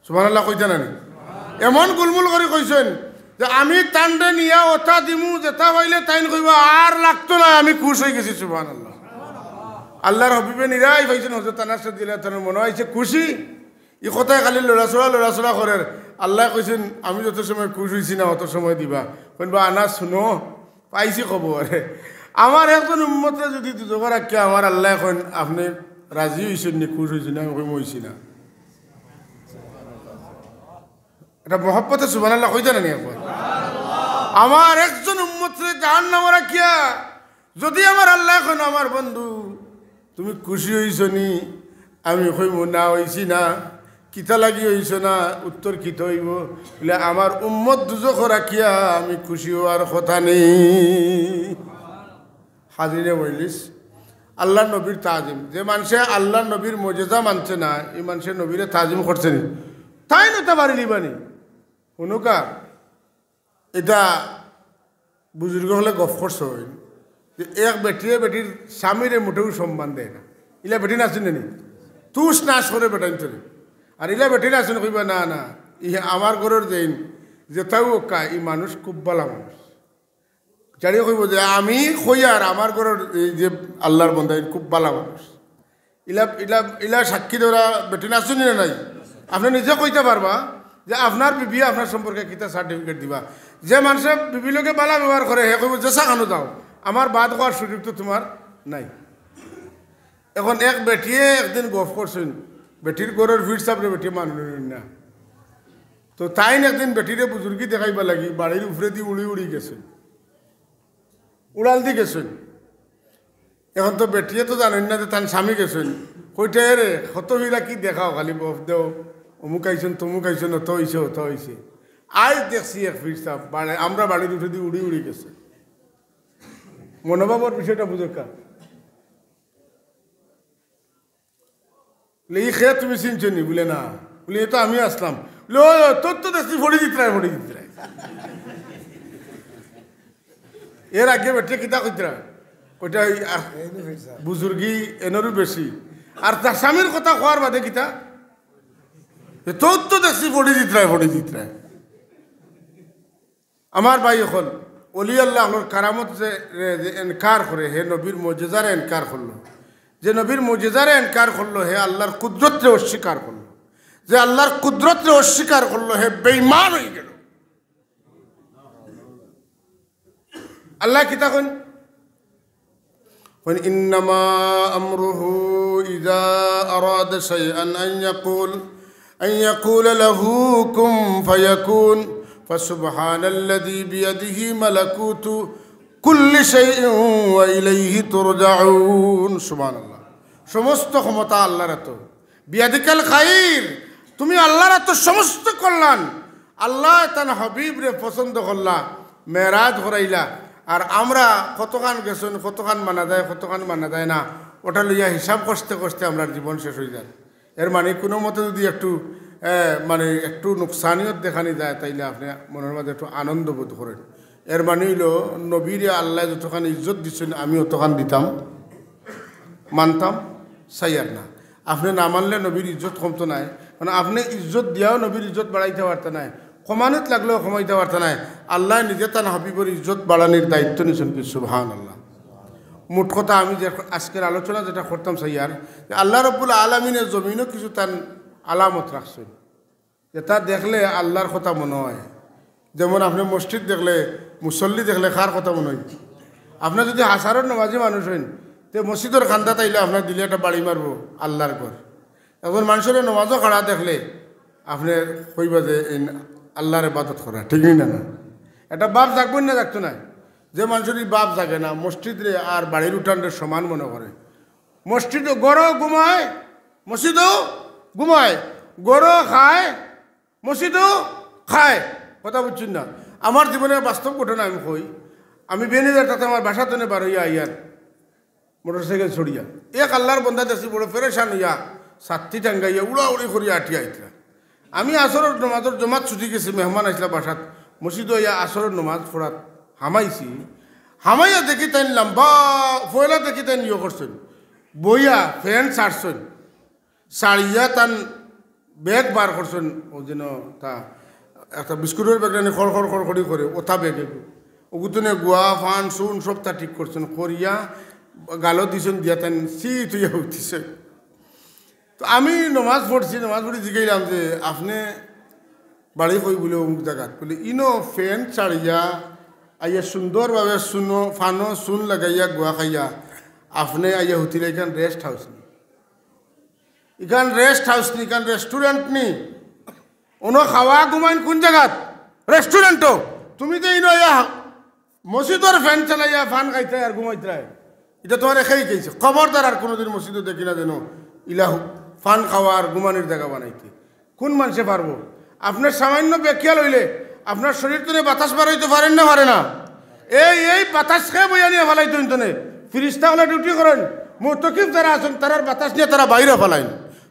সুবহানাল্লাহ কইতা নানি? এমন গুলমুল করি কইছইন যে, "আমি তানরে নিয়া অতা দিমু, যেতা পাইলে তাইন কইবা, 'আর লাগতো নায়, আমি খুশ অইগেছি।'" সুবহানাল্লাহ। আল্লার হাবিবে নিরাই পাইছইন, হযরত আনাস রাদিয়াল্লাহু তাআলা আনহুর মনো অইছে খুশি। ই কথায় খালি লড়াচড়া, লড়াচড়া করের। আল্লায় কইছইন, "আমি যত সময় খুশ অইছি না, অত সময় দিবা।" কইন, "বা আনাস, হুনো, পাইছি খবর। আমার একজন উম্মতরে যুদি দুজখো রাখিয়া আমার আল্লায় কইন, 'আপনে রাজি অইছইন নি, খুশ অইছইন নি?' আমি কইমু, 'অইছি না।'" ইটা মহব্বতে সুবহানাল্লাহ কইতা নানি একবার? আমার একজন উম্মতরে জাহান্নামো রাখিয়া যুদি আমার আল্লায় কইন, "আমার বন্ধু, তুমি খুশি অইছো নি?" আমি কইমু, "না, অইছি না।" "কিতা লাগি অইছো না?" উত্তর কিতা অইবো? বুলে, "আমার উম্মত দুজখো রাখিয়া আমি খুশি অওয়ার কথা নি।" হাজিরে মজলিস, আল্লার নবীর তাজিম। যে মানষে আল্লার নবীর মজেজা মানছে না, ই মানষে নবীরে তাজিম করছে নি? তাইন অতা পারিলিবা নি? হুনুক্কা, ইটা বুজুর্গ অকলে গফ করছইন যে এক বেটিয়ে বেটির স্বামীরে মুটেও সম্মান দেয় না। ইলা বেটিন আছইন নি? তুস নাশ করে বেটাইন্তরে। আর ইলা বেটিন আছইন কইবা, "না, না, ই আমার ঘরর যেইন, যেতাউ অউক্কা, ই মানুষ খুব বালা মানুষ।" যারে কইবো যে, "আমি কইয়ার আমার ঘরর এই যে আল্লার বন্দা, ই খুব বালা মানুষ।" ইলা, ইলা, ইলা সাক্ষী ধরা বেটিন আছইন নি না নাই? আপনে নিজে কইতা পারবা যে আপনার বিবিয়ে আপনার সম্পর্কে কিতা certificate দিবা। যে মানষে বিবির লগে বালা ব্যবহার করে, হে কইবো, "যেছা খানো যাও, আমার বাদ কওয়ার সুযোগ তো তুমার নাই।" অখন এক বেটিয়ে একদিন গফ করছইন, বেটির ঘরর ফিরসাবরে বেটিয়ে মানইন না। তো তাইন একদিন বেটিরে বুজুর্গি দেখাইবার লাগি বাড়ির উপরেদি উড়ি উড়ি গেছইন, উড়ালদি গেছইন। অখন তো বেটিয়ে তো জানইন না যে তান স্বামী গেছইন। কইতা, "এরে, কত ফিরা কি দেখাও, খালি গফ দেও, অমুক আইছইন, তমুক আইছইন, অতা অইছে, অতা অইছে।" আইজ দেখছি এক ফিরসাব বাড়ি, আমরার বাড়ির উপরেদি উড়ি উড়ি গেছে। মনোভাবর বিষয়টা বুঝউক্কা। বুলে, "ই কে, তুমি চিনছো নি?" বুলে, "না।" বুলে, "এ তো আমি আছলাম।" বুলে, "ওই, ওই, তোর তো দেখছি ফড়ি দিতরায়, ফড়ি দিতরায়।" এর আগে বেটিয়ে কিতা কইতরা? কইতা, "ওই, আহ, বুজুর্গি এনরও বেশি।" আর তার স্বামীর কথা কওয়ার বাদে কিতা? "এ তোর তো দেখছি ফড়ি দিতরায়, ফড়ি দিতরায়।" আমার ভাই অকল, অলি আল্লাহ অকলর কারামত যে, যে এনকার করে, হে নবীর মজেজারে এনকার করলো। যে নবীর মজেজারে এনকার করলো, হে আল্লার কুদরতরে অস্বীকার করলো। যে আল্লার কুদরতরে অস্বীকার করলো, হে বেঈমান অইগেলো। আল্লায় কিতা কইন? কইন, "إنما أمره إذا أراد شيئا أن يقول، أن يقول له كن فيكون، فسبحان الذي بيده ملكوت كل شيء وإليه ترجعون।" সুবহানাল্লাহ। সমস্ত ক্ষমতা আল্লার আতো। বিয়াদিকাল খাইর, তুমি আল্লাহর আতো সমস্ত কল্যাণ। আল্লায় তান হাবিবরে পছন্দ করলা, মেরাজ করাইলা। আর আমরা কতখান গেছইন, কতখান মানা যায়, কতখান মানা যায় না, ওটা লইয়া হিসাব কষতে কষতে আমরার জীবন শেষ অইযার। এর মানে কুনু মতে যুদি একটু, এ, মানে একটু নুকসানিয়ত দেখানি যায়, তাইলে আপনে মনর মাঝে একটু আনন্দ বোধ করইন। এর মানে অইলো, নবীরে আল্লায় যতখান ইজ্জত দিছইন, আমি অতখান দিতাম, মানতাম, চাইয়ার না। আপনে না মানলে নবীর ইজ্জত কমতো নায়, কারণ আপনে ইজ্জত দিয়াও নবীর ইজ্জত বাড়াইতা পারতা নায়, কমানিত লাগলেও কমাইতা পারতা নায়। আল্লায় নিজে তান হাবিবর ইজ্জত বাড়ানির দায়িত্ব নিছইন কি, সুবহানাল্লাহ। মোট কথা, আমি যে আজকের আলোচনা যেটা করতাম চাইয়ার, যে আল্লাহ রব্বুল আলামিনে জমিনো কিছু তান আলামত রাখছইন, যেটা দেখলে আল্লাহর কথা মনো অয়। যেমন আপনে মসজিদ দেখলে, মুসল্লি দেখলে কার কথা মনো অয়? আপনে যুদি হাছারর নমাজি মানুষ অইন, তে মসজিদর কান্দাত আইলে আপনার দিলে একটা বাড়ি মারবো আল্লাহর ঘর। একজন মানষরে নমাজো খাড়া দেখলে আপনে কইবা যে এইন আল্লাহর ইবাদত করা, ঠিক নি না? না, এটা ভাব জাগবো না, জাগতো নায়? যে মানষর ই ভাব জাগে না, মসজিদরে আর বাড়ির উঠানরে সমান মনো করে। মসজিদো ঘরো ঘুমায়, মসজিদো ঘুমায়, ঘরো খায়, মসজিদো খায়। কথা বুঝছইন না? আমার জীবনের বাস্তব ঘটনা আমি কই। আমি বেনিদার তাতে আমার বাসা তনে বারইয়া আইয়ার মোটরসাইকেল ছড়িয়া এক আল্লাহর বন্দা দেখছি বড় পেরেশান অইয়া ছাত্তি টাঙ্গাইয়া উড়াউড়ি করিয়া আটিয়া আইতরা। আমি আসরর নমাজর জমাত ছুটি গেছে, মেহমান আইছলা বাসাত, মসজিদো আইয়া আসরর নমাজ পড়াত হামাইছি। হামাইয়া দেখি তাইন লম্বা, পয়লা দেখি তাইন ইয়ে করছইন, বইয়া ফ্যান ছাড়ছইন, ছাড়িয়া তান ব্যাগ বার করছইন, ও যেন তা একটা বিস্কুটর ব্যাগ নানি খড় খড় খড় খড়ি করে, ওটা ব্যাগে ওগুতনে গুয়া, ফান, সুন সবতা ঠিক করছইন, করিয়া গালো দিছইন, দিয়া তাইন সিট অইয়া উঠিছইন। তো আমি নমাজ পড়ছি, নমাজ পড়ি জিগাইলাম যে, "আপনে বাড়ি কই?" বুলে, "অমুক জাগাত।" বুলে, "ইনো ফ্যান ছাড়িয়া আইয়া সুন্দরভাবে সুনো, ফানো সুন লাগাইয়া গুয়া খাইয়া আপনে আইয়া হুতিলা, ইখান রেস্ট হাউস নি? ইখান রেস্ট হাউস নি, ইখান রেস্টুরেন্ট নি।" অনো খাওয়া ঘুমাইন কুন জাগাত? রেস্টুরেন্টো। তুমি তো ইনো ইয়া মসজিদর ফ্যান চালাইয়া ফান খাইতায় আর ঘুমাইতায়। ইটা তুমারে কে কইছে? খবরদার আর কুনুদিন মসজিদো দেখি না যেন ইলা ফান খাওয়া আর ঘুমানির জাগা বানাইতে। কুন মানষে পারবো? আপনার সামান্য বেখিয়াল অইলে আপনার শরীর তনে বাতাস বারইতো পারের না, পারে না? এই, এই বাতাস কে বইয়া নিয়া ফালাইতো ইন তনে? ফিরিস্তা অকলে ডিউটি করইন, মুতকিফ যারা আছইন তারার বাতাস নিয়া তারা বাইরে ফালাইন।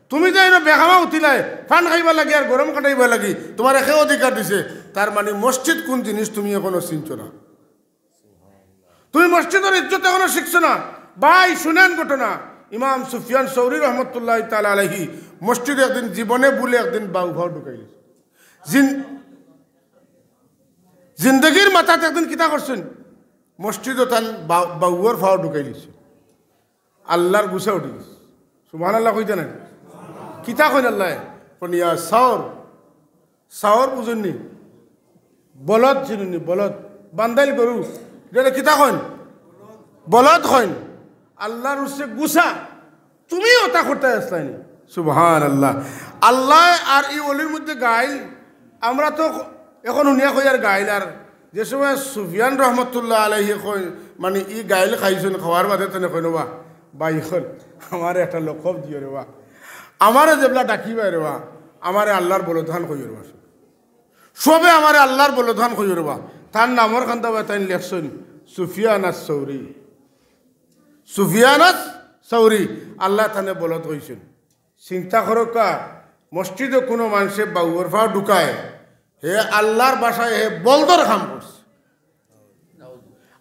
তুমি যে ইনো বেখামা উঠিলায়, ফান খাইবার লাগি আর গরম কাটাইবার লাগি, তুমারে কে অধিকার দিছে? তার মানে মসজিদ কুন জিনিস তুমি এখনো চিনছো না, তুমি মসজিদর ইজ্জত এখনো শিখছো না। ভাই, শুনেন ঘটনা। ইমাম সুফিয়ান সৌরি রহমতুল্লাহ তাআলা আলাইহি মসজিদো একদিন জীবনে ভুলে একদিন বাউ ফাও ঢুকাইলিছইন। জিন-, জিন্দেগির মাথাত একদিন কিতা করছইন? মসজিদো তান বা-, বাউর ফাও ঢুকাইলিছইন। আল্লাহর গুসা উঠি গেছে। সুবহানাল্লাহ কইতা নায়? কিতা কইন আল্লায়? কইন, "ইয়া সাওর।" সাওর বুঝইন নি? বলদ চিনইন নি? বলদ। বান্দাইল গরু। ইটারে কিতা কইন? বলদ কইন। আল্লাহর উঠছে গুসা। তুমি ওটা করতে আসলায় নি? সুবহানাল্লাহ। আল্লায় আর ই অলির মধ্যে গাইল। আমরা তো এখন হুনিয়া কইয়ার গাইল, আর যে সময় সুফিয়ান রহমতুল্লাহ আলাইহি কইন, মানে, ই গাইল খাইছইন, খাওয়ার বাদে তনে কইন, "ওবা, ভাই অকল, আমারে একটা লকব দিও রে বা, আমারে যেবলা ডাকিবায় রে বা, আমারে আল্লাহর বলদখান কইও রে বা।" সবে আমারে আল্লাহর বলদখান কইও রে বা। তার নামর কান্দা বা তাইন লেখছইন সুফিয়ান আস সৌরি। সুফিয়ান আস সৌরি, আল্লায় তানে বলদ কইছইন। চিন্তা করউক্কা, মসজিদো কুনু মানষে বাউর ফাও ঢুকায়, হে আল্লাহর ভাষায় হে বলদর কাম করছে।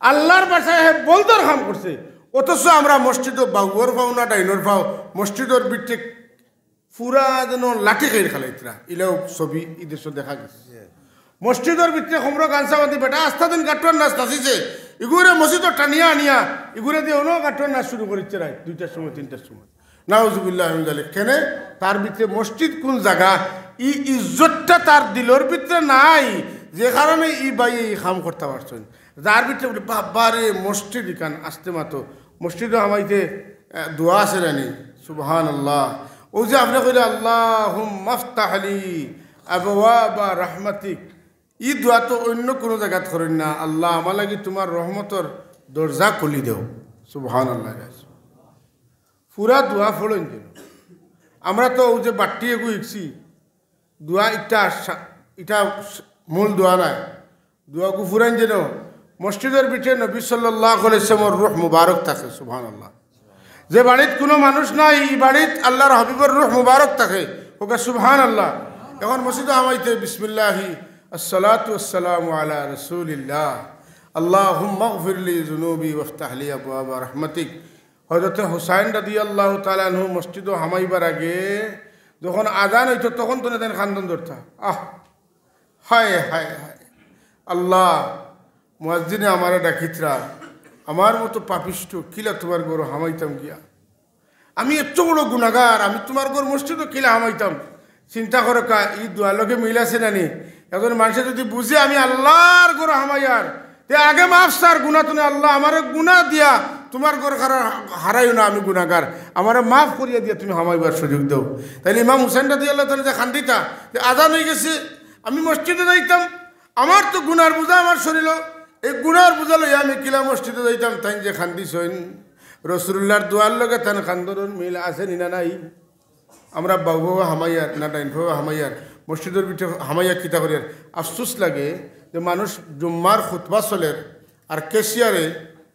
আল্লাহর ভাষায় হে বলদর কাম করছে। অথচ আমরা মসজিদো বাউর ফাও না ডাইনর ফাও, মসজিদর ভিতরে পুরা যেন লাঠি খেয়ে খেলাইতরা। ইলাও ছবি ই দেশো দেখা গেছে। মসজিদর ভিতরে খমরো গানসা বান্ধি বেটা আস্তা দিন গাট্টুয়ার নাচ নাচিছে। ইগুরে মসজিদো টানিয়া আনিয়া ইগুরে দিয়া অনো গাট্টুয়ার নাচ শুরু করিছে রাইত দুইটার সময়, তিনটার সময়। নাউজুবিল্লাহ মিন জালিক। কেনে? তার ভিতরে মসজিদ কুন জাগা, ই ইজ্জতটা তার দিলর ভিতরে নাই, যে কারণে ই ভাইয়ে ই কাম করতা পারছইন। যার ভিতরে বলে, "বাবা রে, মসজিদ ইখান আস্তে মাতো।" মসজিদো হামাইতে, আহ, দোয়া আছে জানি, সুবহানাল্লাহ। অউ যে আপনে কইলা, "আল্লাহুম্মা আফতাহ লি আবওয়াবা রাহমাতিক", ই দোয়া তো অইন্য কুনু জাগাত করইন না, "আল্লাহ, আমার লাগি তুমার রহমতর দরজা খুলি দেও।" সুবহানাল্লাহ। পুরা দোয়া পড়ইন যেন। আমরা তো অউ যে বাট্টি এগু ইকছি, দোয়া ইটা সা-, ইটা স-, মূল দোয়া নায়। দোয়াগু ফুরাইন যেন মসজিদর ভিতরে নবী সাল্লাল্লাহু আলাইহি ওয়াসাল্লামর রূহ মুবারক থাকে, সুবহানাল্লাহ। যে বাড়িত কুনু মানুষ নাই, ই বাড়িত আল্লাহর হাবিবর রূহ মুবারক থাকে, কউক্কা সুবহানাল্লাহ। এখন মসজিদো হামাইতে বিসমিল্লাহি, আসসালাতু ওয়াসসালামু আলা রাসূলিল্লাহ, আল্লাহুম্মাগফিরলি যুনুবি ওয়াফতাহলি আবওয়াবা রাহমাতিক। হযরতে হুসাইন রাদিয়াল্লাহু তাআলা আনহু মসজিদো হামাইবার আগে যখন আজান অইতো, তখন তো তাইন কান্দন ধরতা, আহ, হায়, হায়, হায়, আল্লাহ, মুয়াজ্জিনে আমারে ডাকিতরা, আমার মতো পাপিষ্ঠ, কিলা তুমার ঘরো হামাইতাম গিয়া? আমি এত বড় গুনাগার, আমি তুমার ঘর মসজিদো কিলা হামাইতাম? চিন্তা করউক্কা, ই দোয়ার লগে মিল আছে না নি? একজন মানষে যুদি বুঝে আমি আল্লাহর ঘরো হামাইয়ার, তে আগে মাফ চার গুনা থনে, আল্লাহ, আমারে গুনা দিয়া তুমার ঘর হারা-, হারাইও না, আমি গুনাগার, আমারে মাফ করিয়া দিয়া তুমি হামাইবার সুযোগ দেও। তাইলে ইমাম হুসাইন রাদিয়াল্লাহু তাআলা যে কান্দিতা, যে আজান অইগেছে, আমি মসজিদো যাইতাম, আমার তো গুনার বুঝা আমার শরীলো, এই গুনার বুঝা লইয়া আমি কিলা মসজিদো যাইতাম? তাইন যে কান্দিছইন, রাসূলুল্লাহর দোয়ার লগে তান কান্দনর মিল আছে নি না নাই? আমরা বাউ বাউ হামাইয়ার না ডাইন বাউ হামাইয়ার, মসজিদর ভিতরে হামাইয়া কিতা করিয়ার? আফসোস লাগে যে মানুষ জুম্মার খুতবা চলের আর ক্যাশিয়ারে,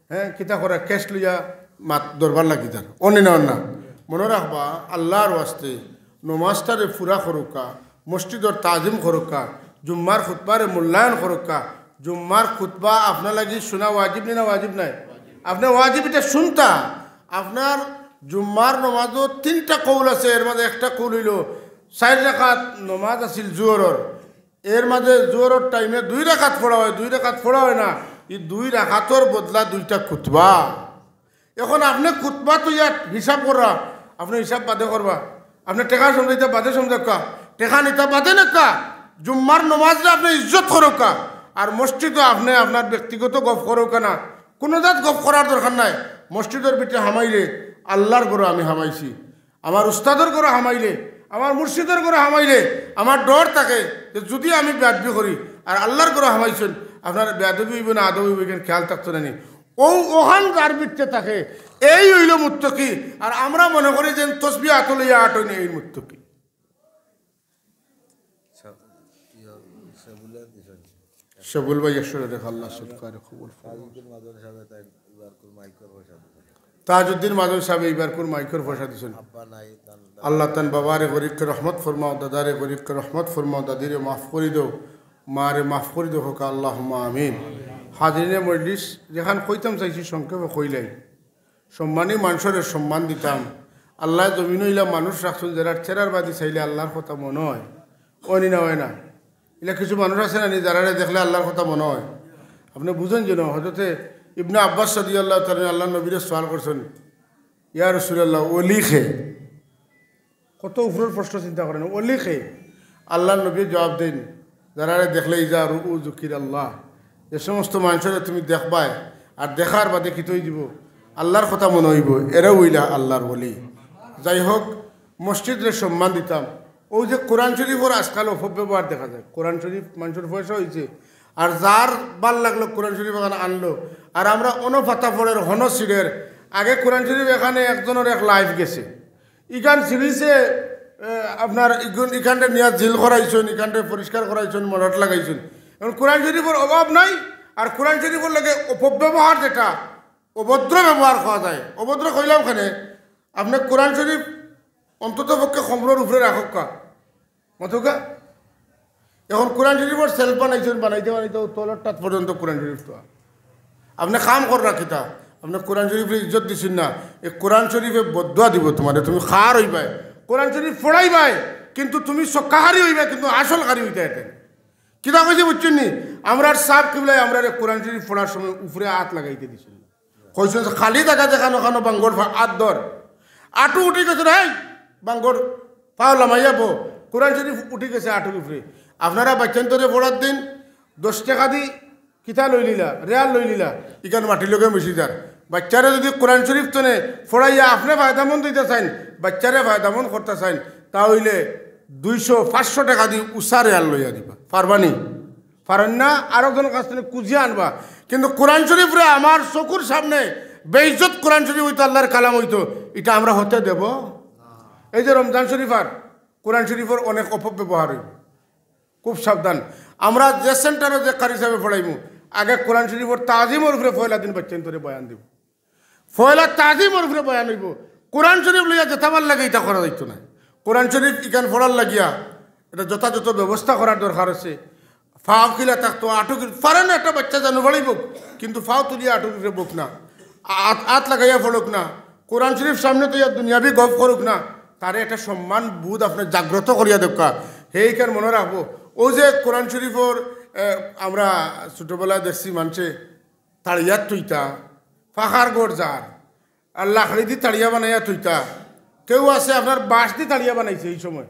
হ্যাঁ, কিতা করা, ক্যাশ লইয়া মাত দরবার লাগি যার। অনি না, অন না। মনো রাখবা, আল্লাহর ওয়াস্তে নমাজটারে পুরা করউক্কা, মসজিদর তাজিম করউক্কা, জুম্মার খুতবারে মূল্যায়ন করউক্কা। জুম্মার খুতবা আপনার লাগি শুনা ওয়াজিব নি না ওয়াজিব নায়? আপনে ওয়াজিব ইটা শুনতা। আপনার জুম্মার নমাজো তিনটা কৌল আছে, এর মাঝে একটা কৌল অইলো চাইর রাকাত নমাজ আছিল জোহরর, এর মাঝে জোহরর টাইমে দুই রাকাত পড়া অয়, দুই রাকাত পড়া অয় না, ই দুই রাকাতর বদলা দুইটা খুতবা। এখন আপনে খুতবা তো ইয়াত হিসাব কররা, আপনে হিসাব বাদে করবা, আপনে টেকা সমঝাইতা বাদে সমঝাউক্কা, টেকা নিতা বাদে নেউক্কা, জুম্মার নমাজরে আপনে ইজ্জত করউক্কা। আর মসজিদো আপনে আপনার ব্যক্তিগত গফ করউক্কা না, কুনু জাত গফ করার দরকার নাই। মসজিদর ভিতরে হামাইলে আল্লাহর ঘরো আমি হামাইছি, আমার উস্তাদর ঘরো হামাইলে, আমার মুর্শিদর ঘরো হামাইলে আমার ডর থাকে যে যুদি আমি বেয়াদবি করি আর আল্লাহর ঘরো হামাইছইন, আপনার বেয়াদবি অইবো না আদব অইবো, ইখান খেয়াল থাকতো না নি। অউ অখান যার ভিতরে থাকে, এই অইলো মুত্তাকি। আর আমরা মনে করি যে তসবি আতো লইয়া আটইন এই মুত্তাকি। সা-, ইয়া, সাবুলা দিছেন। সাবুল ভাই একশো টাকা, আল্লাহ সদকারে কবুল ফরমাউক। তাজউদ্দিন মাদুরী সাহেব তাইন ইবারকুর মাইকর পয়সা দিছেন। তাজউদ্দিন মাদুরী সাহেব ইবারকুর মাইকর পয়সা দিছেন। আব্বা নাই, তান আল্লাহ তান বাবারে গরিবকে রহমত ফরমাও, দাদারে গরিবকে রহমত ফরমাও, দাদিরে মাফ করি দেও, মারে মাফ করি দেও, কউক্কা আল্লাহুম্মা আমিন। হাজিরিনে মজলিস, যেখান কইতাম চাইছি সংক্ষেপে কইলাই। সম্মানী মানষরে সম্মান দিতাম। আল্লায় জমিনো ইলা মানুষ রাখছইন, যারার চেহারার বাদি চাইলে আল্লাহর কথা মনো অয়, অয় নি না অয় না? ইলা কিছু মানুষ আছে না নি, যারারে দেখলে আল্লাহর কথা মনো অয়? আপনে বুঝইন যেন, হযরতে ইবনে আব্বাস রাদিয়াল্লাহু তাআলা আনহু আল্লাহর নবীরে সওয়াল করছইন, "ইয়া রাসূলুল্লাহ, ওলি কে?" কত উপরর প্রশ্ন চিন্তা করইন, ওলি কে? আল্লাহর নবীয়ে জবাব দেইন, যারারে দেখলে ইজা রুউ যুকিরাল্লাহ, যে সমস্ত মানষরে তুমি দেখবায় আর দেখার বাদে কিতা অইযিবো, আল্লাহর কথা মনো অইবো, এরাউ অইলা আল্লাহর ওলি। যাই হোক, মসজিদরে সম্মান দিতাম। অউ যে কোরআন শরীফর আজকাল অপব্যবহার দেখা যায়, কোরআন শরীফ মানষর পয়সা অইছে, আর যার ভালা লাগলো কোরআন শরীফ এখান আনলো, আর আমরা অনো পাতা পড়ের, হনো ছিড়ের। আগে কোরআন শরীফ এখান একজনর এক লাইফ গেছে, ইখান সিরিজে, এ, আপনার ইগুন, ইখানরে নিয়া জিল করাইছইন, ইখানরে পরিষ্কার করাইছইন, মলাট লাগাইছইন। এখন কোরআন শরীফর অভাব নাই, আর কোরআন শরীফর লগে অপব্যবহার যেটা, অভদ্র ব্যবহার কওয়া যায়, অভদ্র কইলাম কেনে, আপনে কোরআন শরীফ অন্তত পক্ষে কমরর উপরে রাখউক্কা, মাতউক্কা। এখন কোরআন শরীফর সেলফ বানাইছইন, বানাইতে বানাইতে অউ তলর টাত পর্যন্ত কোরআন শরীফ তো। আপনে কাম কররা কিতা? আপনে কোরআন শরীফরে ইজ্জত দিছইন না। এই কোরআন শরীফে বদদোয়া দিবো তুমারে, তুমি কার অইবায়। কোরআন শরীফ পড়াইবায়, কিন্তু তুমি ছক্কা কারি অইবায়, কিন্তু আসল কারি অইতায় এতে। কিতা কইছি বুঝছইন নি? আমরার সাব কিবলায় আমরারে কোরআন শরীফ পড়ার সময় উপরে আত লাগাইতে দিছইন না। কইছইন যে খালি জাগা যেখানো খানো বাঙ্গর ফা-, আত ধর। আটু উঠি গেছে রে, এই বাঙ্গর পাও লামাইয়া বো। কোরআন শরীফ উঠি গেছে আটুর উপরে। আপনারা বাইচ্চাইন্তরে পড়ার দিন দশ টেকা দি কিতা লইলিলা, রিয়াল লইলিলা, ইখান মাটির লগে মিশি যার। বাইচ্চারে যুদি কোরআন শরীফ থনে পড়াইয়া আপনে ফায়দামন্দ অইতা চাইন, বাইচ্চারে ফায়দামন্দ করতা চাইন, তা অইলে দুইশো, পাঁচশো টেকা দি উষা রিয়াল লইয়া দিবা। পারবা নি? পারইন না, আরকজনর কাছ থনে কুজিয়া আনবা। কিন্তু কোরআন শরীফরে আমার চকুর সামনে বেইজ্জত কোরআন শরীফ অইতো, আল্লাহর কালাম অইতো, ইটা আমরা হতে দেব? এই যে রমজান শরীফ আর কোরআন শরীফর অনেক অপব্যবহার অইব, খুব সাবধান। আমরা যে সেন্টারো যে কারি সাবে পড়াইমু, আগে কোরআন শরীফর তাজিমর উপরে পয়লা দিন বাচ্চাইন্তরে বয়ান দিব। পয়লা তাজিমর উপরে বয়ান অইব। কোরআন শরীফ লইয়া যেতাবার লাগে ইটা করা যাইতো না। কোরআন শরীফ ইখান পড়ার লাগিয়া এটা যথাযথ ব্যবস্থা করার দরকার আছে। ফাও কিলা থাকতো, আটু কিলা, পারে না একটা বাচ্চা জানু বাড়ি বউক, কিন্তু ফাও তুলিয়া আটুর উপরে বউক না, আত, আত লাগাইয়া পড়ুক না, কোরআন শরীফ সামনে থইয়া দুনিয়াবি গপ করুক না, তারে একটা সম্মান বোধ আপনে জাগ্রত করিয়া দেউক্কা। হেইখান মনো রাখবো। অউ যে কোরআন শরীফর, এ, আমরা ছোটবেলায় দেখছি মানষে তাড়িয়াত থইতা, ফাখার ঘর যার, আর লাকড়ি দি তাড়িয়া বানাইয়া থইতা। কেউ আছে আপনার বাঁশ দি তাড়িয়া বানাইছে এই সময়।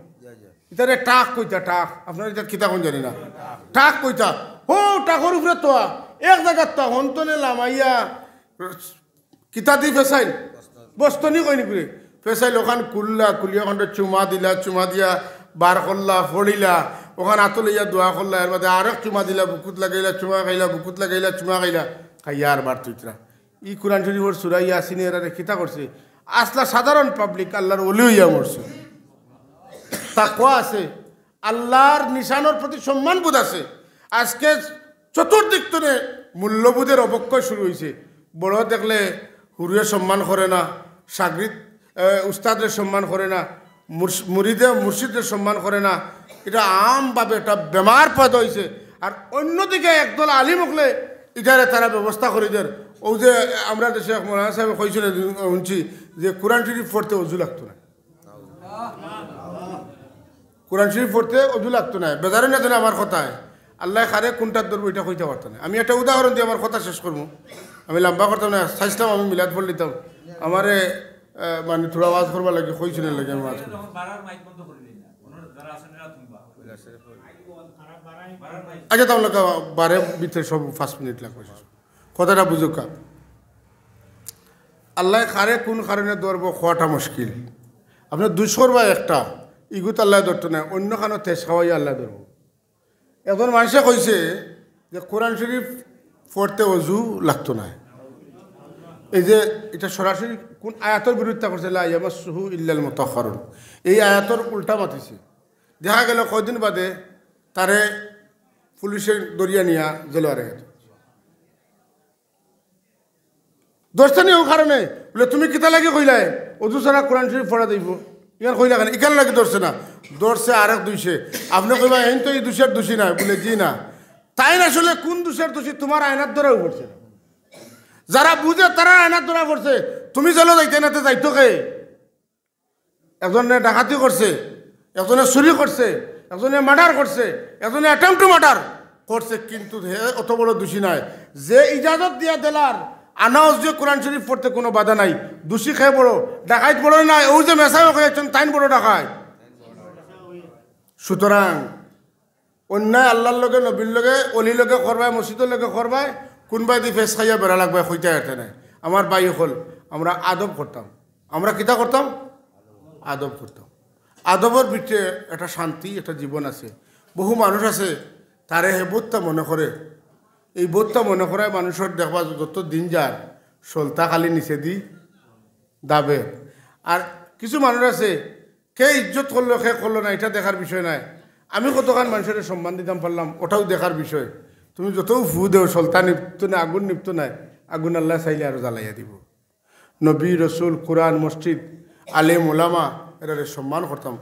ইতারে টাক কইতা, টাক। আপনারা ইতা কিতা কইন জানি না। টাক কইতা। হো, টাকর উপরে তোয়া। এক জাগাত তোয়া, হন্তনে লামাইয়া, কিতা দি ফেসাইল? বস্তনি কইনি করে। ফেসাইল অখান খুললা, খুলিয়া অখানরে চুমা দিলা, চুমা দিয়া বার করলা, ফড়িলা, অখান আতো লইয়া দোয়া করলা, এর বাদে আরেক চুমা দিলা, বুকুত লাগাইলা, চুমা খাইলা, বুকুত লাগাইলা, চুমা খাইলা, খাইয়া আর বার থইতরা। ই কোরআন শরীফর সূরা ইয়াসিনে এরারে কিতা করছে? আসলা সাধারণ পাবলিক আল্লাহর ওলি অইয়া মরছে। তাকওয়া আছে, আল্লাহর নিশানর প্রতি সম্মান বোধ আছে। আজকে চতুর্দিক তনে মূল্যবোধের অবক্ষয় শুরু অইছে। বড় দেখলে হুরুয়ে সম্মান করে না, সাগরিদ, এ, উস্তাদরে সম্মান করে না, মুর্শ-, মুরিদে মুর্শিদরে সম্মান করে না। ইটা আমভাবে একটা বেমার পয়দা অইছে। আর অন্যদিকে একদল আলিম অকলে ইটারে তারা ব্যবস্থা করি দের। অউ যে আমরা দেশে এক মৌলানা সাহেব কইছিলেন, হুনছি যে কোরআন শরীফ পড়তে অজু লাগতো না। কোরআন শরীফ পড়তে অজু লাগতো না। বেজার অইন না যেন আমার কথায়। আল্লায় কারে কুনটাত ধরবো ইটা কইতা পারতা না। আমি একটা উদাহরণ দিয়া আমার কথা শেষ করমু। আমি লম্বা করতাম না, চাইছলাম আমি মিলাদ পড়লিতাম। আমারে, আহ, মানে থুড়া ওয়াজ করবার লাগি কইছইন, এর লাগি আমি ওয়াজ করি। আচ্ছা, তাহলে বারে ভিতরে সব পাঁচ মিনিট লাগবো। কথাটা বুঝউক্কা। আল্লায় কারে কুন কারণে ধরবো কওয়াটা মুশকিল। আপনে দুষ করবা একটা, ইগুত আল্লায় ধরতো নায়, অন্য খানো তেজ খাওয়াইয়া আল্লায় ধরবো। একজন মানষে কইছে যে কোরআন শরীফ পড়তে অজু লাগতো নায়। এই যে ইটা সরাসরি কুন আয়াতর বিরোধিতা করছে, "লা ইয়ামাসসুহু ইল্লাল মুতাহহারুন।" এই আয়াতর উল্টা মাতিছে। দেখা গেল কয়দিন বাদে তারে পুলিশে ধরিয়া নিয়া জেলো আরে গেছে। ধরছে নি অউ কারণে? বুলে, "তুমি কিতা লাগি কইলায় অজু ছাড়া কোরআন শরীফ পড়া যাইবো? ইখান কইলা কেনে?" ইখান লাগি ধরছে না, ধরছে আরেক দুষে। আপনে কইবা, "এইন তো ই দুষের দুষী নায়।" বুলে, "জি না।" তাইন আসলে কুন দুষের দুষী? তুমার আয়নাত ধরা পড়ছে না। যারা বুঝে তারার আয়নাত ধরা পড়ছে। তুমি জেলো যাইতায় না, তে যাইতো কে? একজনে ডাকাতি করছে, একজনে চুরি করছে, একজনে মার্ডার করছে, একজনে attempt to murder করছে, কিন্তু হে অত বড় দুষী নায়। যে ইজাজত দিয়া দিলার আনাউজ যে কোরআন শরীফ পড়তে কুনু বাধা নাই, দুষী কে বড়? ডাকাইত বড় নায়? অউ যে মেসাবে কইয়াছইন, তাইন বড় ডাকাইত। সুতরাং অন্যায় আল্লার লগে, নবীর লগে, অলির লগে করবায়, মসজিদর লগে করবায়, কুনবায়দি ফেস খাইয়া বেড়া লাগবায়, কইতা পারতা নায়। আমার ভাই অকল, আমরা আদব করতাম। আমরা কিতা করতাম? আদব করতাম। আদবর ভিতরে একটা শান্তি, একটা জীবন আছে। বহু মানুষ আছে, তারে হে বউত্তা মনে করে। এই বউত্তা মনে করায় মানুষর দেখবা যত দিন যার, সলতা খালি নিচেদি দাবে। আর কিছু মানুষ আছে, কে ইজ্জত করলো, কে করলো না, ইটা দেখার বিষয় নায়। আমি কতখান মানষরে সম্মান দিতাম পারলাম, ওটাও দেখার বিষয়। তুমি যতউ ফু দেও, সলতা নিভতো নায়, আগুন নিভতো নায়, আগুন আল্লায় চাইলে আরো জ্বালাইয়া দিবো। নবী, রসুল, কোরআন, মসজিদ, আলেম, ওলামা, এরারে সম্মান করতাম।